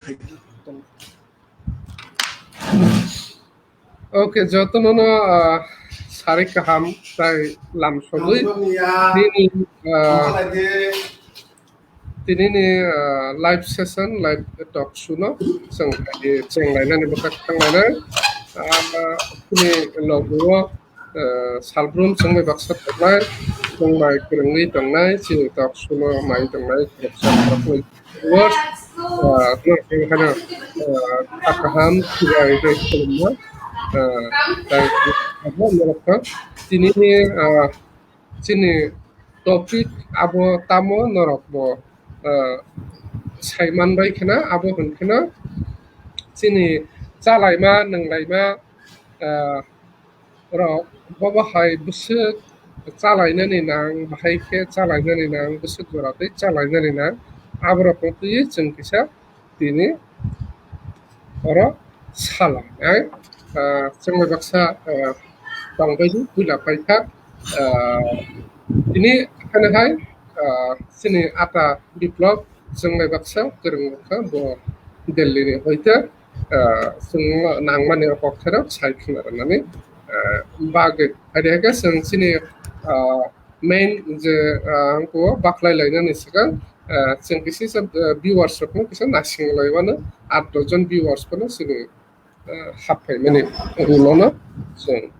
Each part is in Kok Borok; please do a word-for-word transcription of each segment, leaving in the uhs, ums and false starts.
Okay, jotono no, ah, sari kaham tai lam sogwi. Nini, ah, tinini, ah, live session, live talk show no chwng, chwng lainani bwkha thang lainai. Ah, chini logo o, ah, salbrum chwngbai baksa tongnai, chwngbai kwrwngwi tongnai, chini talk show no nai tongnai, khoroksa khoroknwi viewers, ah, no, no, no, ah, kha kaham, chibai tei khulumma, ah, tai abo norok kha. Tinini, ah, chini topic abo tamo norok bo, ah, sai manbai kheno, abo hwn kheno chini chalaima, nwnglaima, ah, rok bobo hai bwswk chalainani nang, bahai khe chalainani nang, bwswk jora tei chalainani nang, aborokno twiwi chwng kisa tini oro sala, ai, ah, chwngno baksa, ah, tongbaidi puila paikha, ah, tini haino hai, ah, chini ata Biplop chwngno baksa kwrwng wngkha bo Delhi ni hoite, ah, chwngno nangmani o kok therok sai khna rwnani, ah, bagwi. Haide khe chwng chini, ah, main je, ah, wngkha o baklai lainani swkang, ah, chwng kisa, ah, viewers rokno kisa naising lai mano, aat dos jon viewers phano chini, ah, hap phaimani rule no chwng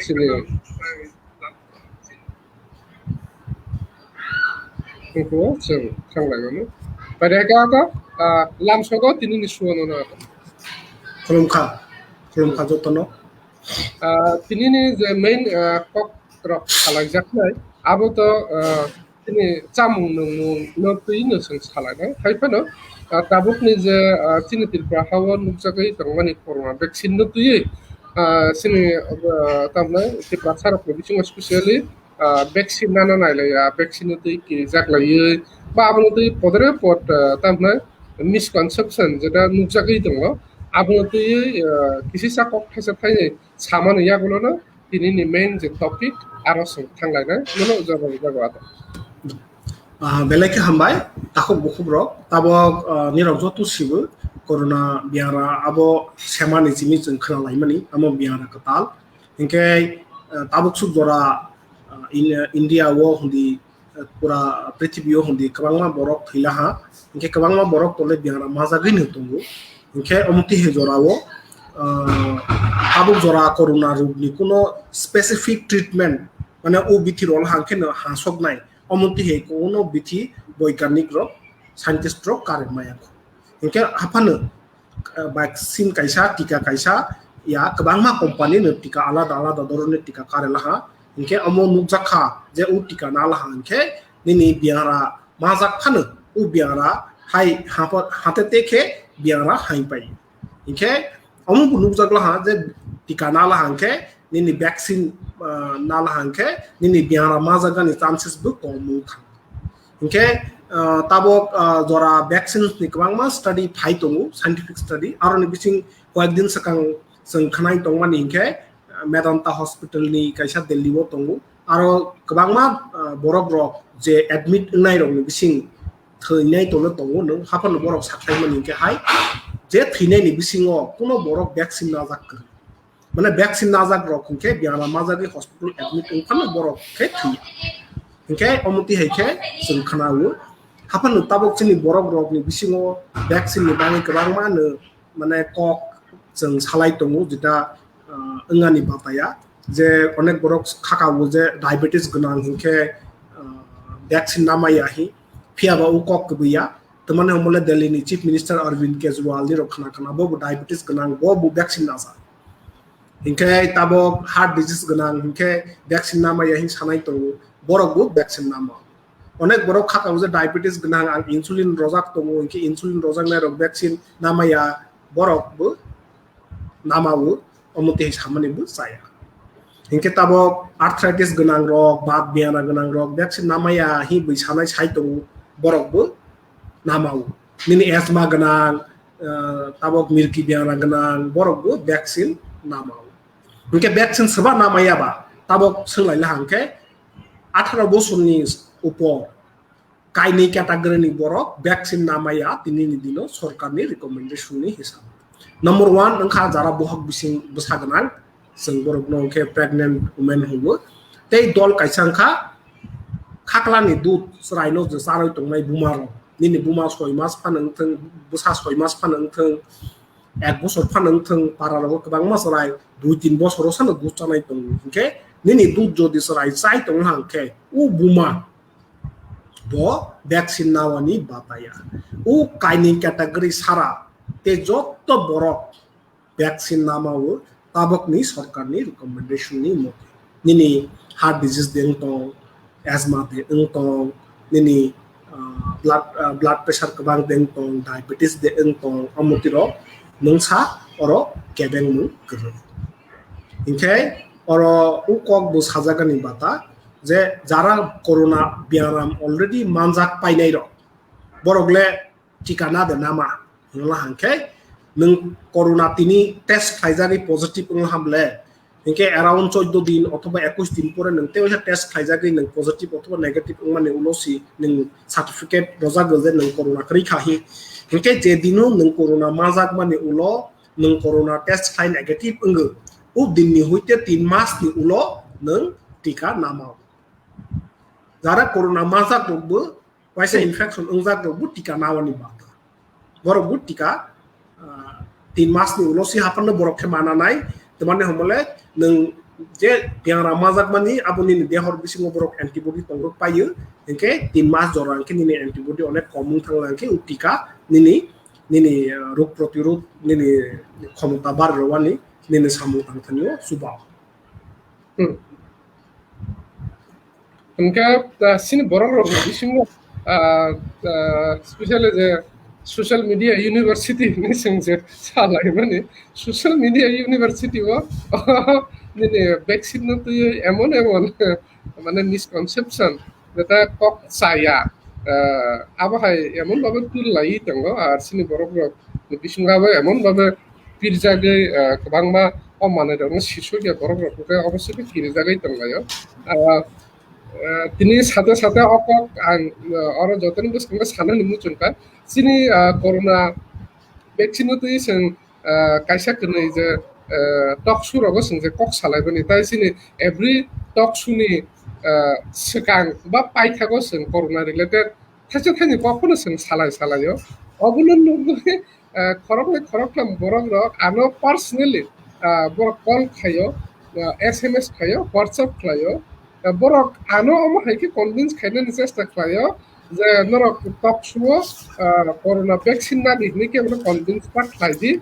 chini wngkha o chwng thang lai mano. Pai de kha kha, ah, lam sogo tinini suono no. Khulumkha, khulumkha jotono. Ah, tinini je main, ah, kok rok salaijaknai, abo to, ah, chini chamung nwngmung no twi no chwng salainai. Hai phano, ah, tabukni je, ah, chini Tripura hao nukjagwi tongmani corona vaccine no twiwi, ah, chini, ah, tamni Tiprasa rokni bisingo specially, ah, vaccine nana nailaiya, vaccine no twi kirijak laiwi, ba abono twi podre pod, ah, tamni misconception jeta nukjagwi tongo, abono twiwi, ah, kisisa kok thaisa thainwi samani yagulono tinini main je topic, aro chwng thang lainai, nono jabo jago ata. Ah, belai khe hambai, takhuk bukhuk rok, tabok, ah, nirok joto sibo corona biyangra abo semani simi chwng khna laimani, amo biyangra kwtal. Hinkhe, ah, tabuk suk jora, ah, in, India o hundi pura prithibi o hundi kwbangma borok thwilaha, hinkhe kwbangma borok tole biyangra majagwi no tongo. Hinkhe omo twi hai jorao, ah, tabuk jora corona rokni kuno specific treatment, mane o bithi rok hangkhe no hasoknai, omo twi hai kuno bithi boikanik rok, scientist rok karwi maya kho. Hinkhe haphano, ah, vaccine kaisa, tika kaisa, ya kwbangma company no tika alada alada dhoroner tika karwi laha. Hinkhe omo nukjak kha je o tika na laha hinkhe nini biyangra majak phano o biyangra hai hapha-, hate te khe biyangra hai pai. Hinkhe omo bo nukjak laha je tika na laha hinkhe nini vaccine, ah, na laha hinkhe nini biyangra majak gani chances bo kom wng thang. Hinkhe, ah, tabok, ah, jora vaccines ni kwbangma study phai tongo, scientific study. Aroni bising koyek din swkang chwng khwnai tongmani hinkhe, ah, Medanta Hospital ni kaisa Delhi o tongo. Aro kwbangma, ah, borok rok je admit wngnai rokni bising thwinai tongno tongo, nwng haphano borok saklaimani hinkhe hai je thwinai ni bisingo kuno borok vaccine najak kwrwi. Mane vaccine najak rok hinkhe biyangra majagwi hospital admit wngphano borok khe thwiya. Hinkhe omo twi hai khe chwng khwnao. Haphano tabok chini borok rokni bisingo vaccine ni bagwi kwbangma no mane kok chwng salai tongo, jeta, ah, wngani bataya. Je onek borok khakao je diabetes gwnang hinkhe, ah, vaccine namaya hi, phiyaba o kok kwbwiya. Tamani omole Delhi ni Chief Minister Arvind Kejriwal ni rok khna khna bo bo diabetes gwnang, bo bo vaccine najak. Hinkhe tabok heart disease gwnang hinkhe vaccine namaya hin sanai tongo, borok bo vaccine nama. Onek borok khakao je diabetes gwnang, ang insulin rojak tongo, hinkhe insulin rojaknai rok vaccine namaya, borok bo namao, omo tei samani bo chaya. Hinkhe tabok arthritis gwnang rok, baat biyangra gwnang rok vaccine namaya hi bwi sanai sai tongo, borok bo namao. Nini asthma gwnang, eh, tabok mirki biyangra gwnang, borok bo vaccine namao. Hinkhe vaccine swba namaya ba, tabok swng lai laha hinkhe atharo bosorni upor kainwi category ni borok vaccine namaya tinini dino sorkarni recommendation ni hisab. Number one wngkha jara bohok bising bwsa gwnang, chwng borokno hwnkhe pregnant women hwngo. Tei dol kaisa wngkha khaklani dud chwraino je charwi tongnai buma rok. Nini buma soi mas phano wngthwng, bwsa soi mas phano wngthwng, ek bosor phano wngthwng, para rogo kwbangma chwrai dui tin bosoro sano dud chanai tongo. Hwnkhe nini dud jodi chwrai chai tongkha hwnkhe o buma bo vaccine nawani bataya. O kainwi category sara tei jotto borok vaccine namao tabokni sorkarni recommendation ni mote. Nini heart disease de wng tong, asthma de wng tong, nini, ah, blood, ah, blood pressure kwbang de wng tong, diabetes de wng tong, omo tiro mungsa oro kebengmung kwrwi. Hinkhe oro o kok bo sajagani bata je jara corona biaram already manjak painai rok, borok le tika na de nama hwnla hangkhe nwng corona tini test khlaijagwi positive wngla hamle, hinkhe around chauddho din othoba ekush din pore nwng tei waisa test khlaijagwi nwng positive othoba negative wngmani ulo si nwng certificate rojak rw je nwng corona kwrwi kha hi. Hinkhe je dino nwng corona manjakmani ulo nwng corona test khlai negative wngo, o dinni hoite tin masni ulo nwng tika nama. Jara corona manjak rokbo waisa infection wngjak rokbo tika nawani bagwi. Borokbo tika, ah, tin masni ulo si haphanno borok khe mana nai, twmani homole nwng je biangra manjakmani abo nini dehor bisingo borok antibody tongrok paio, hinkhe tin mas jora hinkhe nini antibody onek kom wng thangla hinkhe o tika nini, nini, ah, rog protirodh nini khomota barirowani nini samung tangthanio chuba. Hmm. Hwnkhe, ah, chini borok rok ni bisingo, ah, ah, specially je social media university hinwi chwng je salaimani, social media university o nini vaccine no twiwi emon emon mane misconception jeta kok chaya, ah, abo hai emon babe tool laiwi tongo, ar chini borok rok ni bisingo abo emon babe pirjagwi, ah, kwbangma o manwi rokno sisuk ya borok rok hwnkhe obo se kirijagwi tonglaio. Ah, ah, tini sate sate o kok ang, ah, oro jotono bwskango sanani muchungkha. Chini, ah, corona vaccine no twi chwng, ah, kaisa kwnwi je, ah, talk show rogo chwng je kok salaimani, tai chini every talk show ni, ah, swkang ba paithago chwng corona related thaisa thaini kok phano chwng salai salaio. Obono nugwi, eh, khoroknwi khoroktham borok rok ano personally, ah, borok call khlaio, ah, S M S khlaio, WhatsApp khlaio. Eh, borok ano omo hai khe convince khainani chesta khlaio je norok talk show o, ah, corona vaccine nadi hinwi khe bono convince ta khlai di.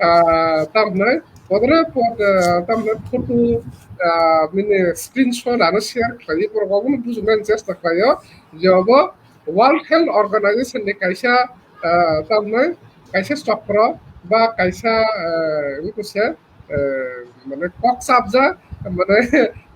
Ah, tamhinai bodre pod, ah, tamhinai photo, ah, mini screenshot ano share khlai di, borok obono bujuknani chesta khlaio je obo World Health Organization ni kaisa, ah, tamhinai kaisa chokro ba kaisa, ah, wngkha se, ah, mane kok chapjak, mane,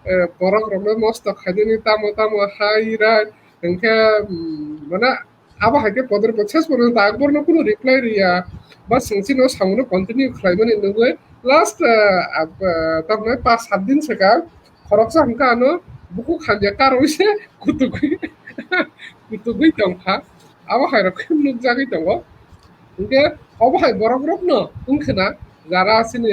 eh, borok rokno nosto khainani tamo tamo hai rai, hinkhe, mm, mane abo hai khe kotor bo ses porjonto akborno kunu reply riya ba swngchino samungo continue khlaimani nugwi last, ah, ab-, ah, tamhinai pas sat din swkang khoroksa hwnkha ano bukhuk hamya karwi se kutugwi, kutugwi tongkha. Abo hai rok khe nukjagwi tongo. Hinkhe obo hai borok rokno wngkhwna jara chini,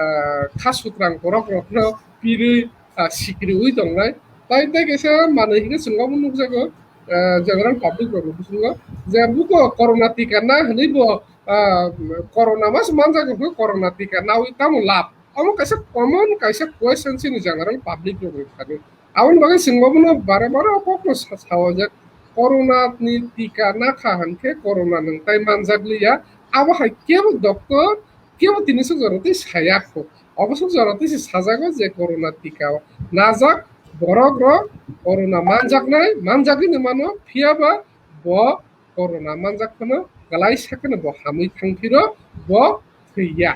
ah, kha sutrang borok rokno pirwi, ah, sikriwi tongnai. Tai, tai kaisa manwi hinkhe chwng obo nukjago, ah, general public rokni bisingo je buko corona tika na hinwi bo, ah, corona mas manjago hwnkhe corona tika nawi tamo lab? Omo kaisa common kaisa question chini general public rokni thani. Aboni bagwi chwng obono bare bare o kokno sa-, sao je corona ni tika nakha hinkhe corona nwng tai manjak liya. Abo hai kebo doctor, kebo tini swk jora twi saya kho. Obo swk jora twi se sajago je corona tika najak borok rok corona manjaknai, manjagwi no mano, phiya ba bo corona manjak phano, kwlaisa kheno bo hamwi thang phiro, bo thwiya.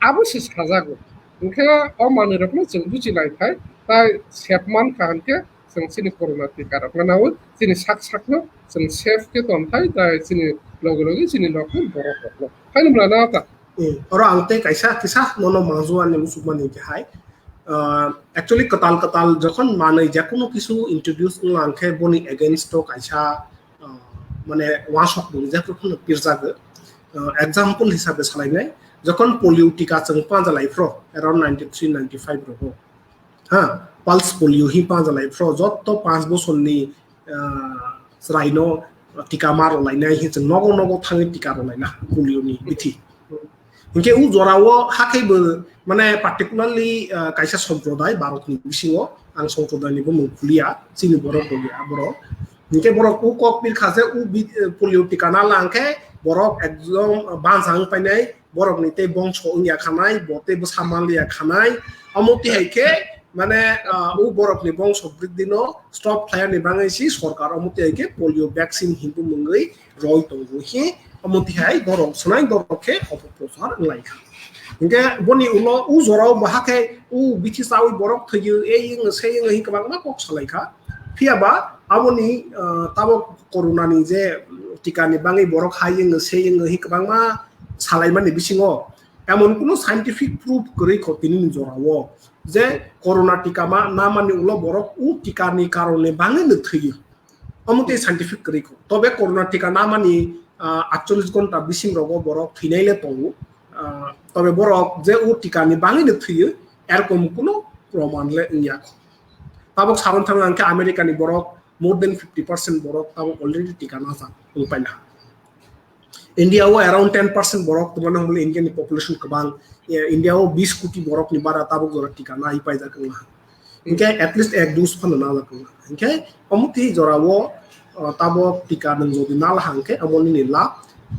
Abo se sajago. Hinkhe o manwi rokno chwng buji lai phai, tai sep man kha hinkhe chwng chini corona tika rokno nawi, chini sak sakno chwng safe khe ton phai, tai chini loge loge chini nokni borok rokno. Haino mla na ta? Hmm, oro ang tei kaisa kisa nono manjua ni muchukmani khe hai. Uh, actually, kwtal kwtal jokhon manwi jekunu kisu introduce wnglang khe boni against o kaisa, uh, mane wansok bo rijak rok phano pirjago. Uh, example hisabe salainai, jokhon polio tika chwng panjalai phro around ninety three ninety five rogo, ha, pulse polio hi panjalai phro, jotto panch bosorni, uh, chwraino tika ma rwlainai hi chwng nogo nogo thangwi tika rwlaina polio ni bithi. Hinkhe u jorao hakhai bo, mane, particularly, uh, kaisa somprodai Bharatni bisingo, ang somprodai ni bumung khuliya, chini borok bo ya borok. Hinkhe borok u kok pirkha je u bi-, uh, polio tika na lang khe borok ekdom bansa wng painai, borokni tei bongso wngya khanai, bo tei bwsa manliya khanai. Omo tihai khe, mane, uh, u borokni bongso bwrwidino stop khlaiyani bagwi si sorkar omo tihai khe polio vaccine hinwi mungwi roi tongo hi, omo tihai borok swnai borok khe opoprochar wnglaikha. Hinkhe boni ulo u jorao bo hakhe u bithi chawi borok thwiyo, ei wngwi sei wngwi hi kwbangma kok salaikha. Phiyaba aboni, uh, tabok corona ni je, um, tika ni bagwi borok hai wngwi sei wngwi hi kwbangma salaimani bisingo emon kunu scientific proof kwrwi kho tinini jorao je corona tika ma namani ulo borok u tika ni karone bagwi no thwiyo. Omo tei scientific kwrwi kho. Tobe corona tika namani, ah, aatcholish ghonta bising rogo borok thwinai le tongo. Ah, tobe borok je o tika ni bagwi no thwiyo, erokom kuno proman le wngya kho. Tabok saron thang ang khe America ni borok more than fifty percent borok tabok already tika najak wng paina. India o around ten percent borok, tongmani hwnle India ni population kwbang. Eh, India o bis koti borok ni bara tabok jora tika nai paijak wngma. Hinkhe at least ek dose phano nalak wngma. Hinkhe omo twi jora o, uh, tabok tika nwng jodi nala hangkhe omo nini lab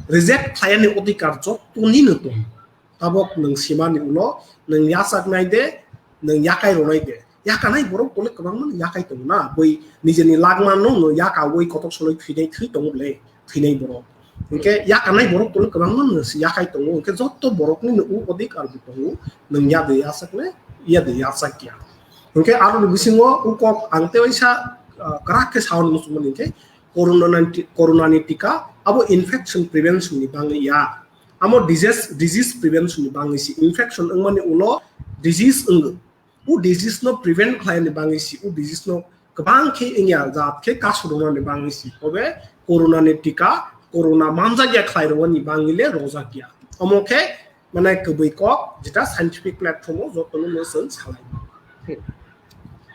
reject khlaiya ni odhikar jotto nino tong. Tabok nwng simani ulo nwng yachak nai de, nwng yakai rwnai de. Yakanai borok tole kwbangma no yakai tongo na, boi nijeni lagma no no yakawi kotok soloi thwinai thwi tongo le, thwinai borok. Hinkhe yakanai borok tole kwbangma no yakai tongo, hinkhe jotto borokni no u odhikar bo tongo, nwng yade yachak le, yade yachak ya. Hinkhe aroni bisingo u kok ang tei waisa, ah, kwrak khe sawi muchungmani hinkhe corona nineteen, corona ni tika abo infection prevention ni bagwi ya. Amo disease, disease prevention ni bagwi si, infection wngmani ulo disease wngo. U disease no prevent khlaini bagwi si, u disease no kwbang khe wngya jat khe kasu rwnani bagwi si. Tobe corona ni tika, corona manjakya khlai rwani bagwi le rwjakya. Omo khe mane kwbwi kok, jeta scientific platform o jotono no chwng salai.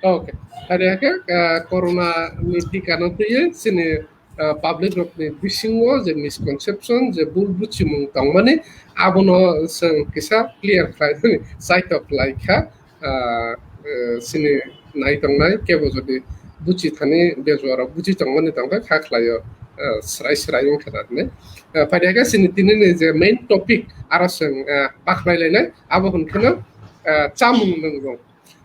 Okay. Are khe, ah, corona ni tika no twiwi chini, ah, public rok ni bisingo je misconception, je bul buchimung tongmani, abono chwng kisa clear khlai mani chaitok lai kha, ah, eh, chini nai tongnai kebo jodi buchi thani bejua rok buchi tongmani tongkha kha khlaio, ah, srai srai wngkha da hinwi. Ah, phaidi khe chini tini ni je main topic aro chwng, ah, bakhlai lainai abo hwn kheno, ah, chamung nwngrwng.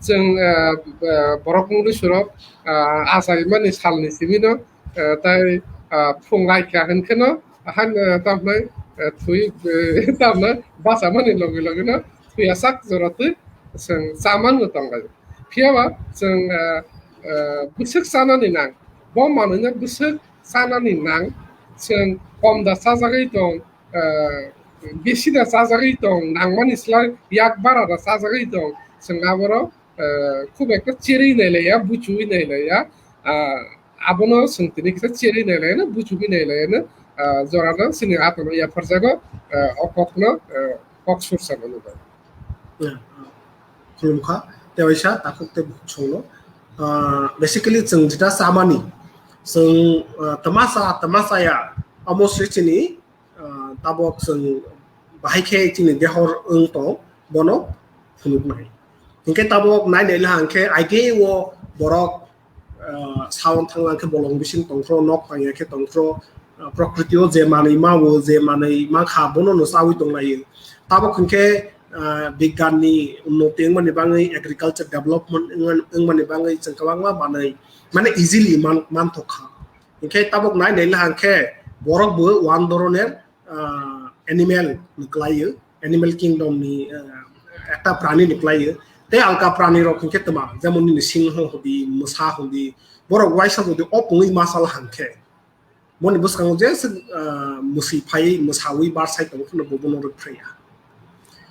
Chwng, ah, ah, borok mungli surok, ah, achaimani salni simi no, ah, tai, ah, phung lai kha hwn kheno, han, ah, tamhnai, ah, thui, eh, tamhnai bachamani logi logi no thwi asak jora twi chwng chamang no tong lai. Phiya ba chwng, ah, ah, bwswk chanani nang, bo manwi no bwswk chanani nang, chwng kom da chajagwi tong, ah, bisi da chajagwi tong, nangmani slai yak bara da chajagwi tong, chwng aborok, ah, khub ekta cherwi nailaiya, buchugwi nailaiya, ah, abono chwng tini kisa cherwi nailaiya, buchugwi nailaiya, ah, jorano chini atano yapharjago, ah, o kokno, ah, kok sursa mano. Ya, khulumkha, tei waisa takhuk tei bukhuk songno. Ah, basically, chwng jeta chamani, chwng, ah, twmasa, twmasa ya, amo se chini, ah, tabok chwng bahai khe chini dehor wng tong, bono phunuknai. Hinkhe tabok nai nai le hang khe, aige o borok, ah, saon thanglang khe bolong bising tongphro, nok pangya khe tongphro, ah, prokriti o je manwi ma o, je manwi ma kha, bono no chawi tonglaio. Tabok hinkhe, ah, bigyan ni unnoti wngmani bagwi, agriculture development wngmani, wngmani bagwi chwng kwbangma manwi, mane, easily man-, manthok kha. Hinkhe tabok nai nai le hang khe borok bo one dhoroner, ah, animal ni kwlaio, animal kingdom ni, ah, ekta prani ni kwlaio. Tei alka prani rok hinkhe twma, jemon nini singho hodi, mwsa hodi, borok waisa jodi opungwi ma sal hang khe, boni bwskango je se, ah, mwswi phaiwi, mwsawi barsai tongo phano bo bono rwk phraiya.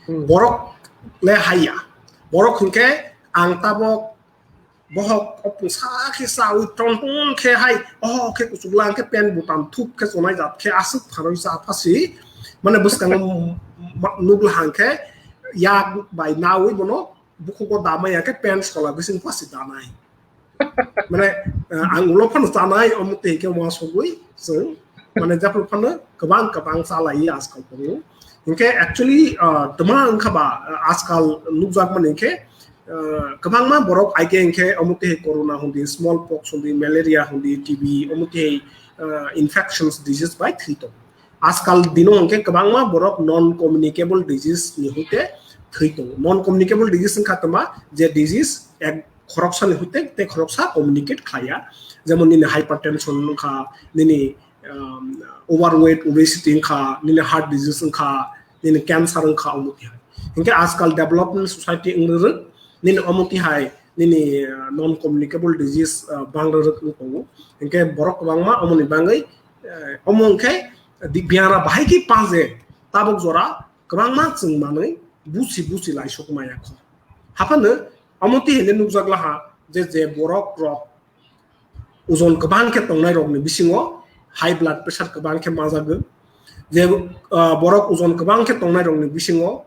Hmm. Borok le haiya. Borok hinkhe ang tabok bohok opung sa khe chawi tong tong khe hai, oh, khe kuchuk lang khe pen butam thup khe chonai jat khe aswk pharoi cha phasi, mane bwskango ma-, nukla hang khe yak bai nawi bono bukhugo damai ya khe pen sola bising phasi danai. Mane, eh, ang ulo phano chanai, omo tei khe uansugwi chwng, mane, jephru phano kwbang kwbang chalai ajkal tongo. Hinkhe actually, ah, twma wngkha ba, ah, ajkal nukjakmani hinkhe, ah, kwbangma borok aike hinkhe omo tei corona hundi, small pox hundi, malaria hundi, T B, omo tei, ah, infections disease bai thwi tongo. Ajkal dino hinkhe kwbangma borok non communicable disease ni hoite thwi tongo. Non communicable disease wngkha twma je disease ek khoroksani hoite tei khoroksa communicate khlaiya. Jemon nini hypertension wngkha, nini, um, overweight, obesity wngkha, nini heart disease wngkha, nini cancer wngkha, omo tihai. Hinkhe ajkal development society wngwi rwk, nini omo tihai, nini, uh, non communicable disease, uh, bang rwk wng tongo. Hinkhe borok kwbangma omoni bagwi, uh, omo hinkhe di-, biara bahai khe paje, tabuk jora kwbangma chwng manwi busi busi laisuk maya kho. Haphano omo tihai le nukjak laha je, je borok rok ojon kwbang khe tongnai rokni bisingo high blood pressure kwbang khe manjagwi. Je, ah, borok ojon kwbang khe tongnai rokni bisingo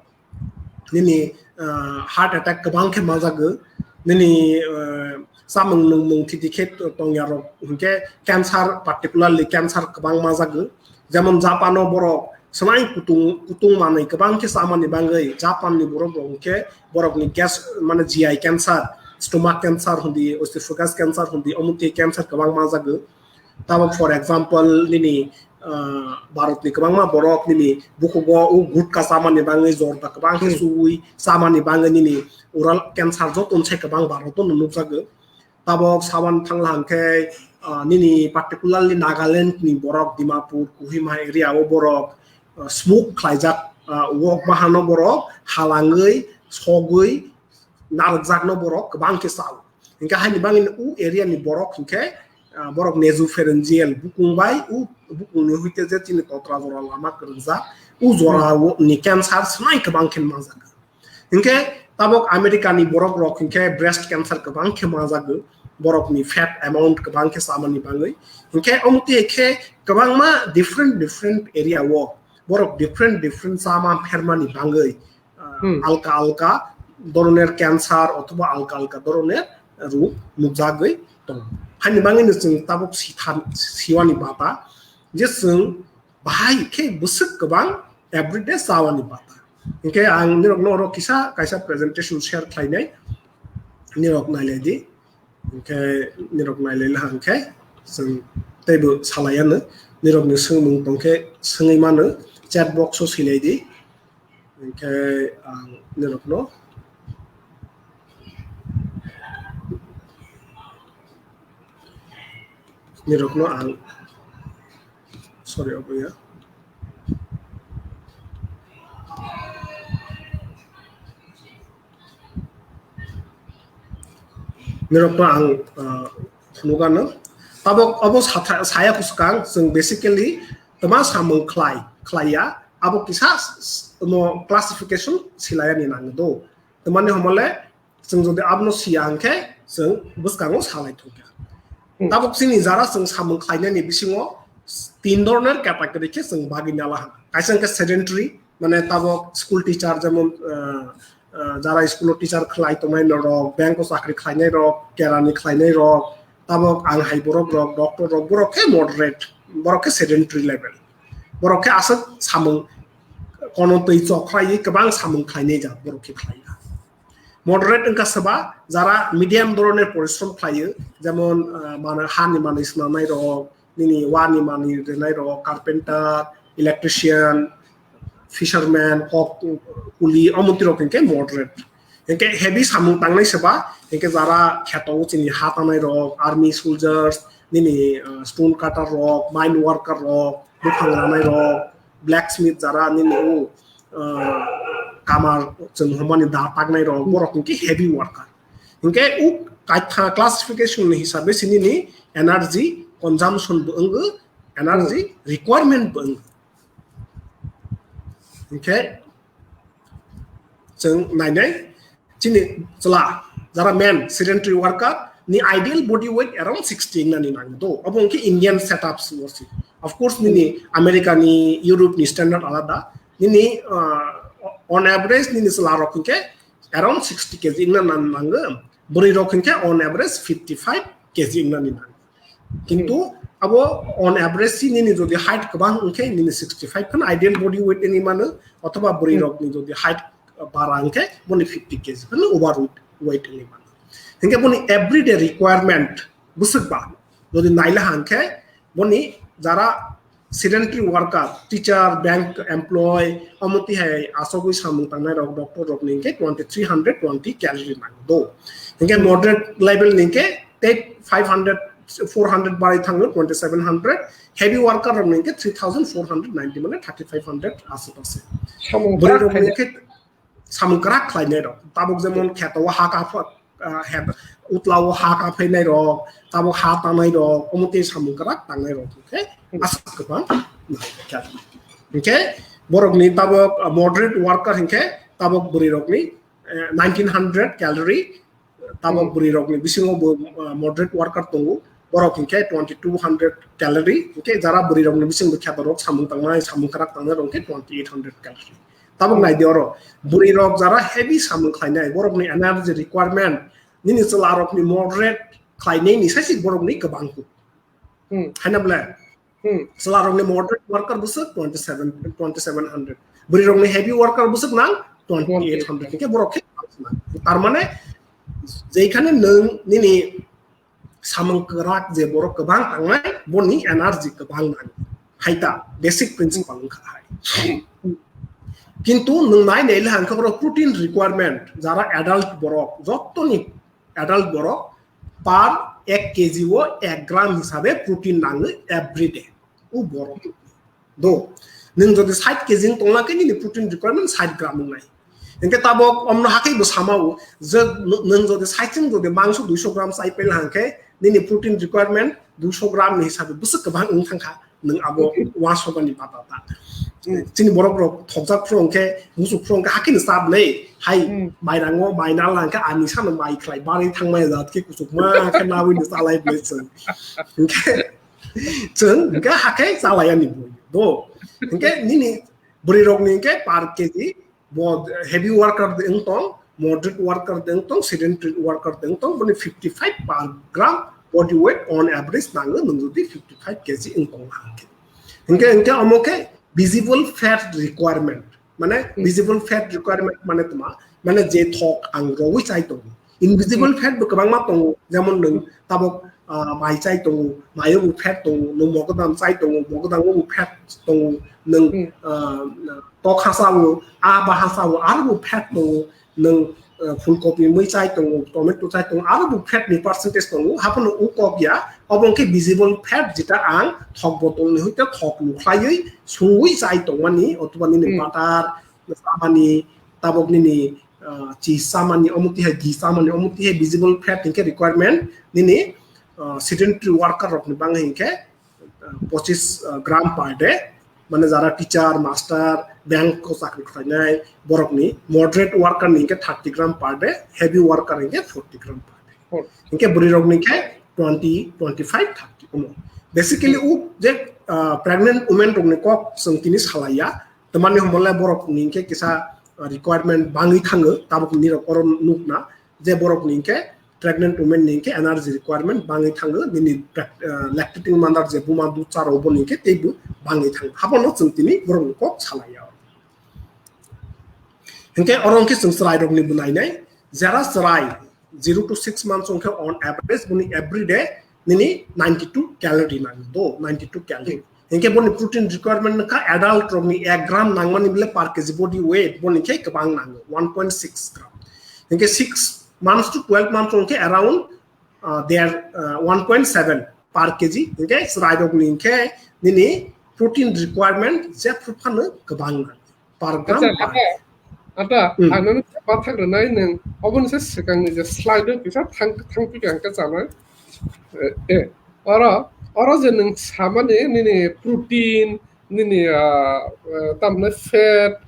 nini, ah, heart attack kwbang khe manjagwi. Nini, ah, chamung nungmung thiti khe tongya rok hinkhe cancer, particularly cancer kwbang manjagwi. Jemon Japan o borok swmai kutung, kutung manwi kwbang khe chamani bagwi Japan ni borok rok hinkhe borok ni gas, mane G I cancer, stomach cancer hundi, esophagus cancer hundi, omo tei cancer kwbang manjagwi. Tabok, for example, nini, ah, Bharat ni kwbangma borok nini bukhugo o gutka chamani bagwi, jorda kwbang khe chuwi chamani bagwi nini oral cancer joto se kwbang Bharat o nukjagwi. Tabok sawan thangla hwnkhe, ah, nini particularly Nagaland ni borok, Dimapur, Kohima area o borok, ah, smoke khlaijak, ah, wok bahano borok halangwi, sogwi, narwkjakno borok kwbang khe chao. Hinkhe haini bagwi u area ni borok hinkhe, ah, borok nasopharyngeal bukung bai u bukungni hoite je chini totra jora lama kwrwngjak, u jora ni cancer swmai kwbang khe manjak. Hinkhe tabok America ni borok rok hinkhe breast cancer kwbang khe manjagwi, borok ni fat amount kwbang khe chamani bagwi. Hinkhe omo twi khe kwbangma different different area o borok different different chama phermani bagwi, ah, Hmm. alka alka doroner cancer othoba alka alka doroner rug nukjagwi tongo. Haini bagwi no chwng tabok sitha-, siwani bata je chwng bahai khe bwswk kwbang everyday chawani bata. Hinkhe ang nirokno oro kisa kaisa presentation share khlainai, nirok nailai di. Hinkhe nirok nailai laha hinkhe chwng teibo salai ano, nirokni swngmung tongkhe swngwi mano, chat box o swilai di. Hinkhe ang nirokno, nirokno ang, sorry, obo ya. Nirokno ang, ah, phunukano. Tabok obo satha-, saya kwswkang, chwng basically twma samung khlai, khlaiya, abo kisa s-, s-, omo classification silayani nango do. Twmani homole, chwng jodi abono siya hwnkhe, chwng bwskango salai thungya. Hmm. Tabok chini jara chwng samung khlainani bisingo tin doroner category khe chwng bagwi nala hwnkha. Kaisa hwnkhe sedentary, mane tabok school teacher, jemon, ah, ah, jara school o teacher khlai tongnai norok, bank o chakri khlainai rok, kerani khlainai rok, tabok ang hai borok rok, doctor rok, borok khe moderate, borok khe sedentary level. Borok khe aswk samung kono twi chok khlaiwi kwbang samung khlainai jak borok khe khlaiya. Moderate wngkha soba jara medium doroner porishrom khlaio, jemon, ah, mane hani manwi swnamnai rok, nini wani manwi rwnai rok, carpenter, electrician, fisherman, kok kuli, omo twi rok hinkhe moderate. Hinkhe heavy samung tangnai soba, hinkhe jara kheto o chini ha tanai rok, army soldiers, nini, ah, stone cutter rok, mine worker rok, buphang ranai rok, blacksmith jara nini o, ah, kamar chwng hwnmani da taknai rok, borok hinkhe heavy worker. Hinkhe o kaitha classification ni hisabe se nini energy consumption bo wngo, energy requirement bo wngo. Hinkhe chwng nainai chini chwla jara men sedentary worker ni ideal body weight around sixty nani nango do. Abo hwnkhe Indian setups worsi. Of course, nini America ni, Europe ni standard alada. Nini, uh, on average nini chwla rok hwnkhe around sixty K G wngna nan-, nango. Bwrwi rok hwnkhe on average fifty-five K G wngna ni nango. Kintu abo on average si nini jodi height kwbang wngkhe nini sixty-five khan ideal body weight wngwi mano, othoba bwrwi rok ni jodi height bara wngkhe boni fifty K G khan overweight, weight wngwi mano. Hwnkhe boni everyday requirement bwswk ba jodi naila hwnkhe boni jara sedentary worker, teacher, bank employee, omo tihai asogwi samung tangnai rok, doctor rok ni hwnkhe twenty three hundred twenty calorie nango do. Hwnkhe moderate level ni hwnkhe tei five hundred, four hundred barai thango, twenty seven hundred. Heavy worker rok ni hwnkhe three thousand four hundred ninety, mane thirty five hundred aswk aswk. Samung Bwrwi kwrak rok ni khainai. Hwnkhe samung kwrak khlainai rok. Tabuk jemon kheto o ha kapha, ah, het, utla o ha kaphainai rok, tabuk ha tanai rok, omo tei samung kwrak tangnai rok. Hwnkhe aswk kwbang. Hwnkhe borok ni tabuk, ah, moderate worker hwnkhe tabuk bwrwi rok ni, eh, nineteen hundred calorie, tabok bwrwi rok ni bisingo bo, ah, moderate worker tongo, borok hwnkhe twenty two hundred calorie, hwnkhe jara bwrwi rok ni bisingo kheto rok samung tangnai, samung kwrak tangnai rok hwnkhe twenty eight hundred calorie. Tabok nai di oro, bwrwi rok jara heavy samung khlainai, borok ni energy requirement nini chwla rok ni moderate khlainai ni sai se borok ni kwbang kuk. Haina bwle? Chwla rok ni moderate worker bwswk twenty seven, twenty seven hundred. Bwrwi rok ni heavy worker bwswk nang twenty eight hundred. Hwnkhe borok khe tar mane, jekhane nwng nini samung kwrak je borok kwbang tangnai, boni energy kwbang nang. Hai ta basic principle wngkha hai. Kintu nwng nai nai le hwnkhe borok protein requirement, jara adult borok, jottoni adult borok per ek K G o ek gram hisabe protein nango every day. O borok do. Nwng jodi sait K G wng tongla khe nini protein requirement sait gram wngnai. Hwnkhe tabok omno hakhe bo sama o je nwng jodi sait wng jodi mangso duiso gram chai paila hwnkhe nini protein requirement duiso gram ni hisabe bwswk kwbang wng thangkha. Nwng abo uansukmani bata ta. Chini borok rok thokjak phuru hwnkhe, muchuk phuru hwnkhe, hakhe ni chap nei. Hai, mairango mai nal hwnkhe, ani sano mai khlai barwi thangmaya jat khe kuchukma khe nawi ni chalai bwlai chwng. Hwnkhe chwng hwnkhe hakhe chalai ani bui. Do. Hwnkhe nini bwrwi rok ni hwnkhe per K G bo heavy worker de wng tong, moderate worker de wng tong, sedentary worker de wng tong, boni fifty five per gram body weight on average nango, nwng jodi fifty five K G wng tong hwnkhe. Hwnkhe, hwnkhe omo khe visible fat requirement. Mane visible fat requirement mane tma? Mane je thok ang rwi chai tongo. Invisible fat bo kwbangma tongo, jemon nwng tabok, ah, mai chai tongo, maio bo fat tongo, nwng mogodam chai tongo, mogodam o bo fat tongo, nwng, ah, tok hasa o, a ba hasa o, aro bo fat tongo, nwng, ah, phulkopi mui chai tongo, tomato chai tongo, aro bo fat ni percentage tongo, haphano o kok ya, obo hwnkhe visible fat, jeta ang thok botol ni hoite thok lukhlaiwi suwi chai tongmani, othoba nini butter, chamani, tabok nini, ah, cheese chamani, omo tihai ghee chamani, omo tihai visible fat hwnkhe requirement nini, ah, sedentary worker rokni bangwi hwnkhe, ah, pochis, ah, gram per day, mane jara teacher, master, bank o chakri khlainai borokni, moderate worker ni hwnkhe thirty gram per day, heavy worker hwnkhe forty gram per day. Hwnkhe bwrwi rokni khe twenty, twenty five, thirty omo. Basically, u je, ah, pregnant women rokni kok chwng tini salaiya, Tamani hwnbahle borok ni hwnkhe kisa, uh, requirement bangwi thango, tabuk nirok oro nukna je borok ni hwnkhe pregnant women ni hwnkhe energy requirement bangwi thango, nini prac-, uh, lactating mother je buma dud charo boni hwnkhe teibo bangwi thango. Habono chwng tini borok ni kok salaiya. Hwnkhe oro hwnkhe chwng chwrai rok ni bo nainai, jera chwrai zero to six months hwnkhe on average boni every day nini ninety two calorie nango do, ninety two calorie. Hwnkhe boni protein requirement wngkha adult rokni ek gram nangmani bole per K G body weight boni khe kwbang nango, one point six gram. Hwnkhe six months to twelve months hwnkhe around, uh, there, uh, one point seven per K G. Hwnkhe chwrai rokni hwnkhe nini protein requirement jephru phano kwbang nango. Per gram. Acha, per ata, ata, hmm, ang nono bathang rwnai nwng, oboni se swkangni je slide o kisa thang, thang pika hwnkhe chanai. Eh, eh, oro, oro je nwng samani nini protein, nini, ah, eh, tamni fat,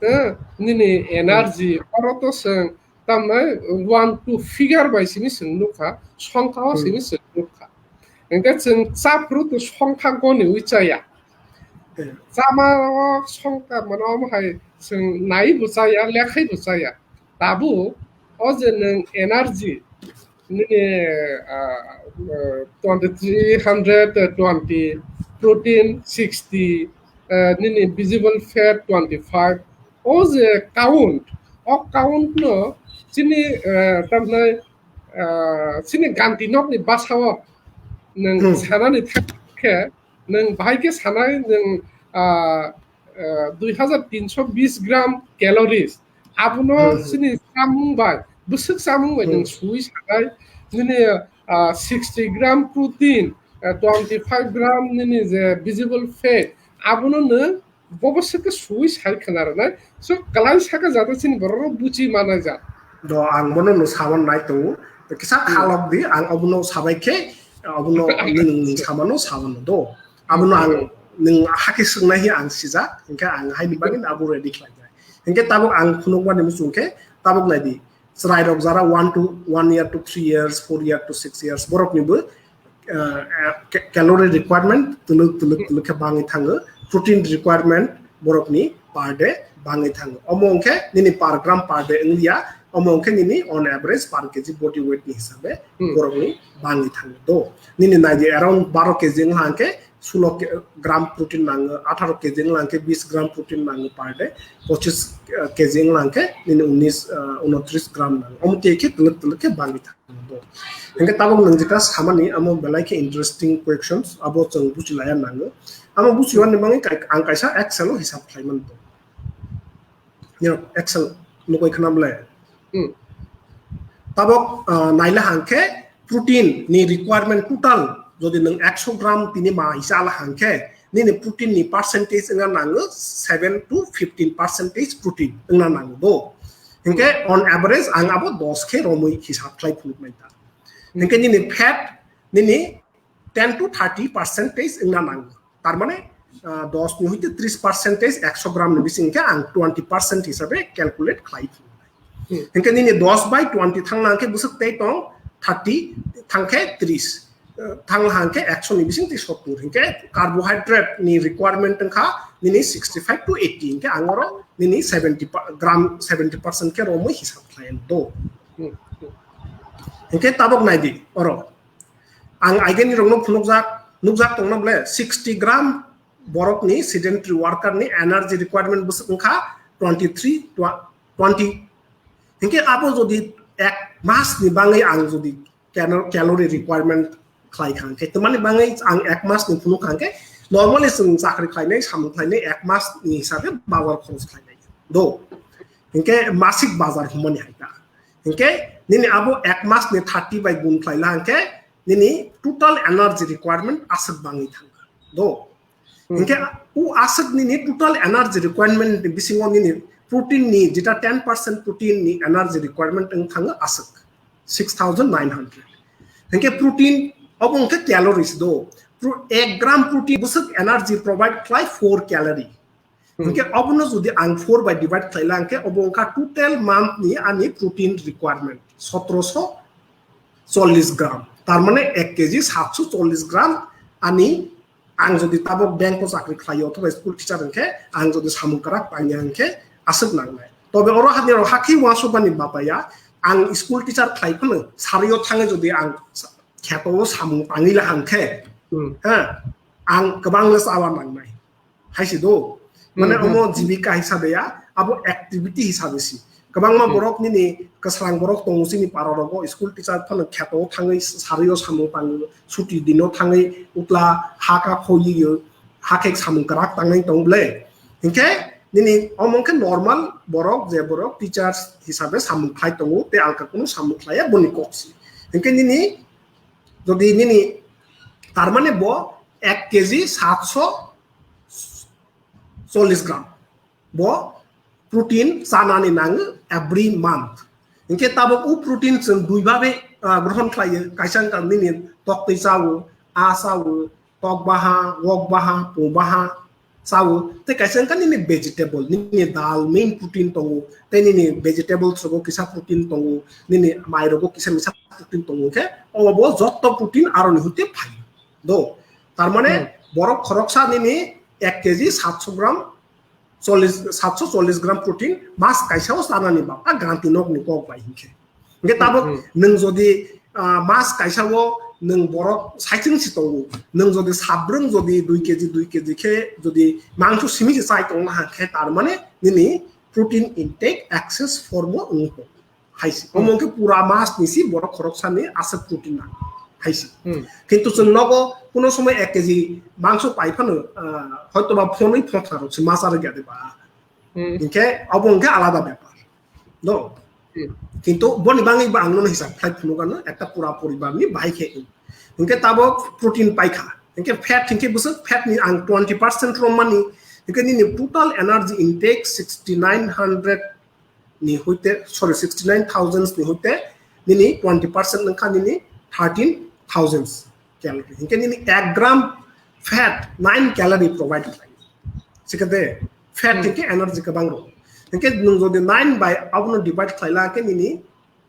eh, nini energy, oro to swng tamni one two figure bai simi chwng nukha, songkha o simi chwng nukha. Hingke chwng chaphuru to songkha goniwi chaya. Chama o songkha mano omo hai chwng naiwi bo chaya, lekhai bo chaya. Tabuk o je nwng energy, nini, ah, ah, twenty three hundred twenty, protein sixty, ah, nini visible fat twenty five, o je count, o count no chini, ah, tamni, ah, chini ganti nokni bwsao nwng sanani thang khe, nwng bahai khe sanai nwng, ah, ah, dui hazar tinso bis gram calories. Abono chini chamung bai, bwswk chamung bai nwng sui sanai, nini, ah, sixty gram protein, ah, twenty five gram nini je visible fat, abono nwng bobo swk khe sui sai khna rwnai. So, kwlai saka jata chini borok rok buchi manai jat. Do, ang bono no sawan nai tongo. Kisa khalok di, ang abono sabai khe, abono nwng samano sawan do. Abono ang nwng hakhe swngnai hi ang sijak, hingke ang haini bagwi abo ready khlai nai. Hingke tabuk ang phunukmani muchung khe, tabuk nai di. Chwrairok jara one to, one year to three years, four year to six years, boroknibo, ah, ah, ca-, calorie requirement twlwk, twlwk, twlwk khe bangwi thango, protein requirement borokni per day bangwi thango. Omo wngkhe nini per gram per day wngliya, omo wngkhe nini on average per K G body weight ni hisabe borokni bangwi thango. Do, nini naidi around baro K G wngkha hwnkhe sulo ke-, gram protein nango, atharo K G wngkha hwnkhe bis gram protein nango per day, pochis, ah, K G wngkha hwnkhe nini unis, ah, unotris gram nango. Omo tei khe twlwk twlwk khe bangwi thango. Hingke tabuk nwng jeta samani amo belai khe interesting questions, abo chwng buchilaiya nango. Amo buchiwani bagwi kai-, ang kaisa Excel o hisab khlai mano. Nirok Excel nukoi khna bwle? Hmm. Tabok, ah, naila hangkhe protein ni requirement total jodi nwng ekso gram tini ma hisa ala hangkhe nini protein ni percentage wngna nango seven to fifteen percentage protein wngna nango do. Hingke on average ang abo dos khe romwi hisab khlai phunuknai ta. Hingke nini fat nini ten to thirty percentage wngna nango. Tar mane, ah, dos ni hoite tris percentage ekso gram ni bising khe ang twenty percent hisabe calculate khlai. Hmm. Hingke nini dos by twenty thang lang khe bwswk tei tong thirty thang khe tris, eh, thang lang khe ekso ni bising tei sottur. Hingke carbohydrate ni requirement wngkha nini sixty five to eighty, hingke ang oro nini seventy pa-, gram seventy percent khe romwi hisab khlai do. Hmm. Hingke tabok nai di oro. Ang aigeni rokno phunukjak, nukjak tongna bole sixty gram borokni sedentary worker ni energy requirement bwswk wngkha twenty three, twenty. Hinkhe abo jodi ek mas ni bangwi ang jodi calo-, calorie requirement khlai kha hinkhe, tamani bangwi ang ek mas ni phunuk kha hinkhe, normally chwng chakri khlainai, samung khlainai ek mas ni hisabe bazar khorok khlainai. Do. Hinkhe masik bazar humani hai ta. Hinkhe nini abo ek mas ni thirty bai gun khlaila hinkhe nini total energy requirement aswk bangwi thangkha. Do. Hmm. Hinkhe u aswk nini total energy requirement ni bisingo nini protein ni jeta ten percent protein ni energy requirement wng thango aswk six thousand nine hundred. Hinkhe protein obo hinkhe calories do. Pro-, ek gram protein bwswk energy provide khlai four calorie. Hmm. Hinkhe obono jodi ang four by divide khlaila, hinkhe obo wngkha total month ni ani protein requirement, sotoroso chollish gram. Tar mane ek K G satso chollish gram ani, ang jodi tabok bank o chakri khlaio othoba school teacher hinkhe, ang jodi samung kwrak tangya hinkhe aswk nangnai. Tobe oro hani oro hakhe uansukmani bapaya, ang school teacher khlai phano sario thangwi jodi ang kheto o samung tangwi la hinkhe, hmm, ha, ang kwbang le chawa nangnai. Hai se do. Mane, hmm, hmm, omo jibika hisabe ya, abo activity hisabe si. Kwbangma, hmm, borok nini kwsrang borok tongo chini para rogo, school teacher phano kheto thangwi sario samung tango, suti dino thangwi utla haka khoiyo, hakhe samung kwrak tangnai tong ble. Hinkhe nini omo khe normal borok, je borok teachers hisabe samung khlai tongo, tei alka kunu samung khlaiya boni kok si. Hinkhe nini jodi nini, tar mane bo ek K G satso chollish gram bo protein chanani nango every month. Hinkhe tabok u protein chwng dui babe, ah, grohon khlaio, kaisa wngkha nini toktwi chao, a chao, tok baha, wok baha, pung baha, Chao, tei kaisa wngkha nini vegetable, nini dal main protein tongo, tei nini vegetable rogo kisa protein tongo, nini mai rogo kisa misa protein tongo, khe obo bo jotto protein aroni hwte phaio. Do, tar mane Hmm. borok khoroksa nini ek kg satso gram, chollish, satso chollish gram protein mas kaisa o chanani ba, a ganti nok ni kok bai hinkhe. Hinkhe tabok Hmm. nwng jodi, ah, mas kaisa o nwng borok saichung si tongo, nwng jodi sabrwng jodi dui kg, dui kg khe jodi mangso simi se chai tongna ha khe, tar mane nini protein intake excess form o wngwi tongo. Haisi. Hmm. Omo wngkhe pura mas ni si borok khoroksa ni aswk protein nang. Haisi. Hmm. Kintu chwng nogo kuno somoi ek kg mangso pai phano, ah, hoyto ba phonwi phontharo se mas arwk ya de ba. Hmm. Hinkhe obo wngkhe alada bepar. No? Hmm. Kintu boni bangwi ba ang nono hisab khlai phunukano ekta pura poribar ni bahai khe. Hinkhe tabok protein paikha. Hinkhe fat hinkhe bwswk fat ni ang twenty percent romani. Hinkhe nini total energy intake sixty nine hundred ni hoite, sorry, sixty nine thousand ni hoite nini twenty percent wngkha nini thirteen thousand calorie. Hinkhe nini ek gram fat nine calorie provide khlai. Sikade fat Hmm. hinkhe energy kwbang rw. Hinkhe nwng jodi nine by abono divide khlai la khe nini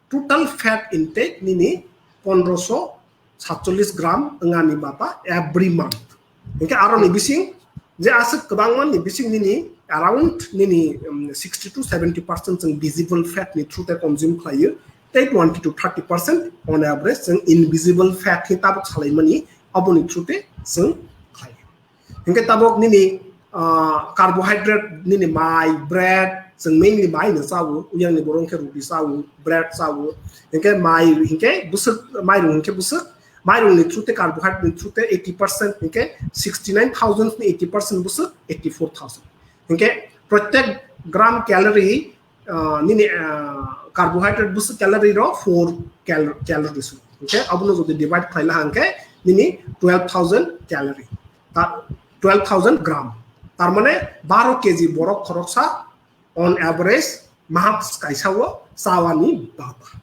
total fat intake nini pondroso satchollish gram wngani bata every month. Hinkhe aroni Hmm. bising je aswk kwbangma ni bising nini around nini, um, sixty to seventy percent chwng visible fat ni through te consume khlaio, tei twenty to thirty percent on average chwng invisible fat khe tabuk salaimani aboni through te chwng khlaio. Hinkhe tabuk nini, ah, carbohydrate nini mai, bread, chwng mainly mai no chao, uyang ni borok hinkhe ruti chao, bread chao. Hinkhe mai hinkhe bwswk, mairung hinkhe bwswk, mairung ni through te carbohydrate ni through te eighty percent hinkhe sixty nine thousand ni eighty percent bwswk eighty four thousand. Hinkhe protek gram calorie, ah, nini, ah, carbohydrate bwswk calorie rw four cal-, calories. Hinkhe abono jodi divide khlai la hinkhe nini twelve thousand calorie. Ta-, twelve thousand gram. Tar mane baro kg borok khoroksa on average mahap kaisa o chawani bata.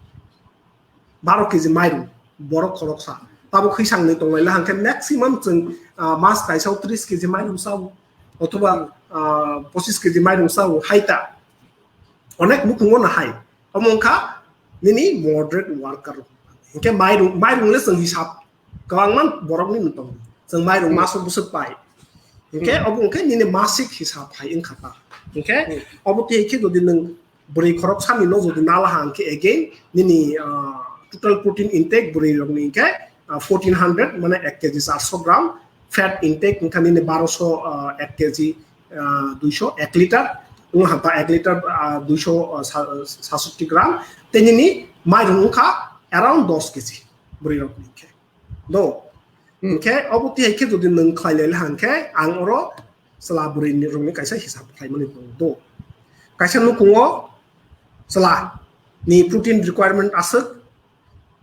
Baro kg mairung borok khoroksa. Tabuk hwisangni tonglai la hinkhe maximum chwng, ah, mas kaisa o tris kg mairung chao. Othoba, ah, pochis kg mairung chao. Haita. Onek nukhungo no hai. Omo wngkha nini moderate worker. Hinkhe mairung, mairung le chwng hisab kwbangma borokni no tongo. Chwng mairung Hmm. maso bwswk pai. Hinkhe Hmm. obo wngkhe nini masik hisab hai wngkha ta. Hinkhe Hmm. obo tei khe jodi nwng bwrwi khoroksani no jodi nala ha hinkhe again nini, ah, total protein intake bwrwi rokni hinkhe, ah, fourteen hundred mane ek kg charso gram, fat intake wngkha nini baroso, ah, ek kg, ah, duiso ek liter, wng ha ta ek liter, ah, duiso, ah, sa-, sasotti gram, tei nini mairung wngkha around dos kg bwrwi rokni hinkhe. Do. Hmm. Hinkhe obo tihai khe jodi nwng khlai lai hang khe ang oro chwla bwrwi ni rokni kaisa hisab khlaimani tongo do. Kaisa nukhungo chwla ni protein requirement aswk,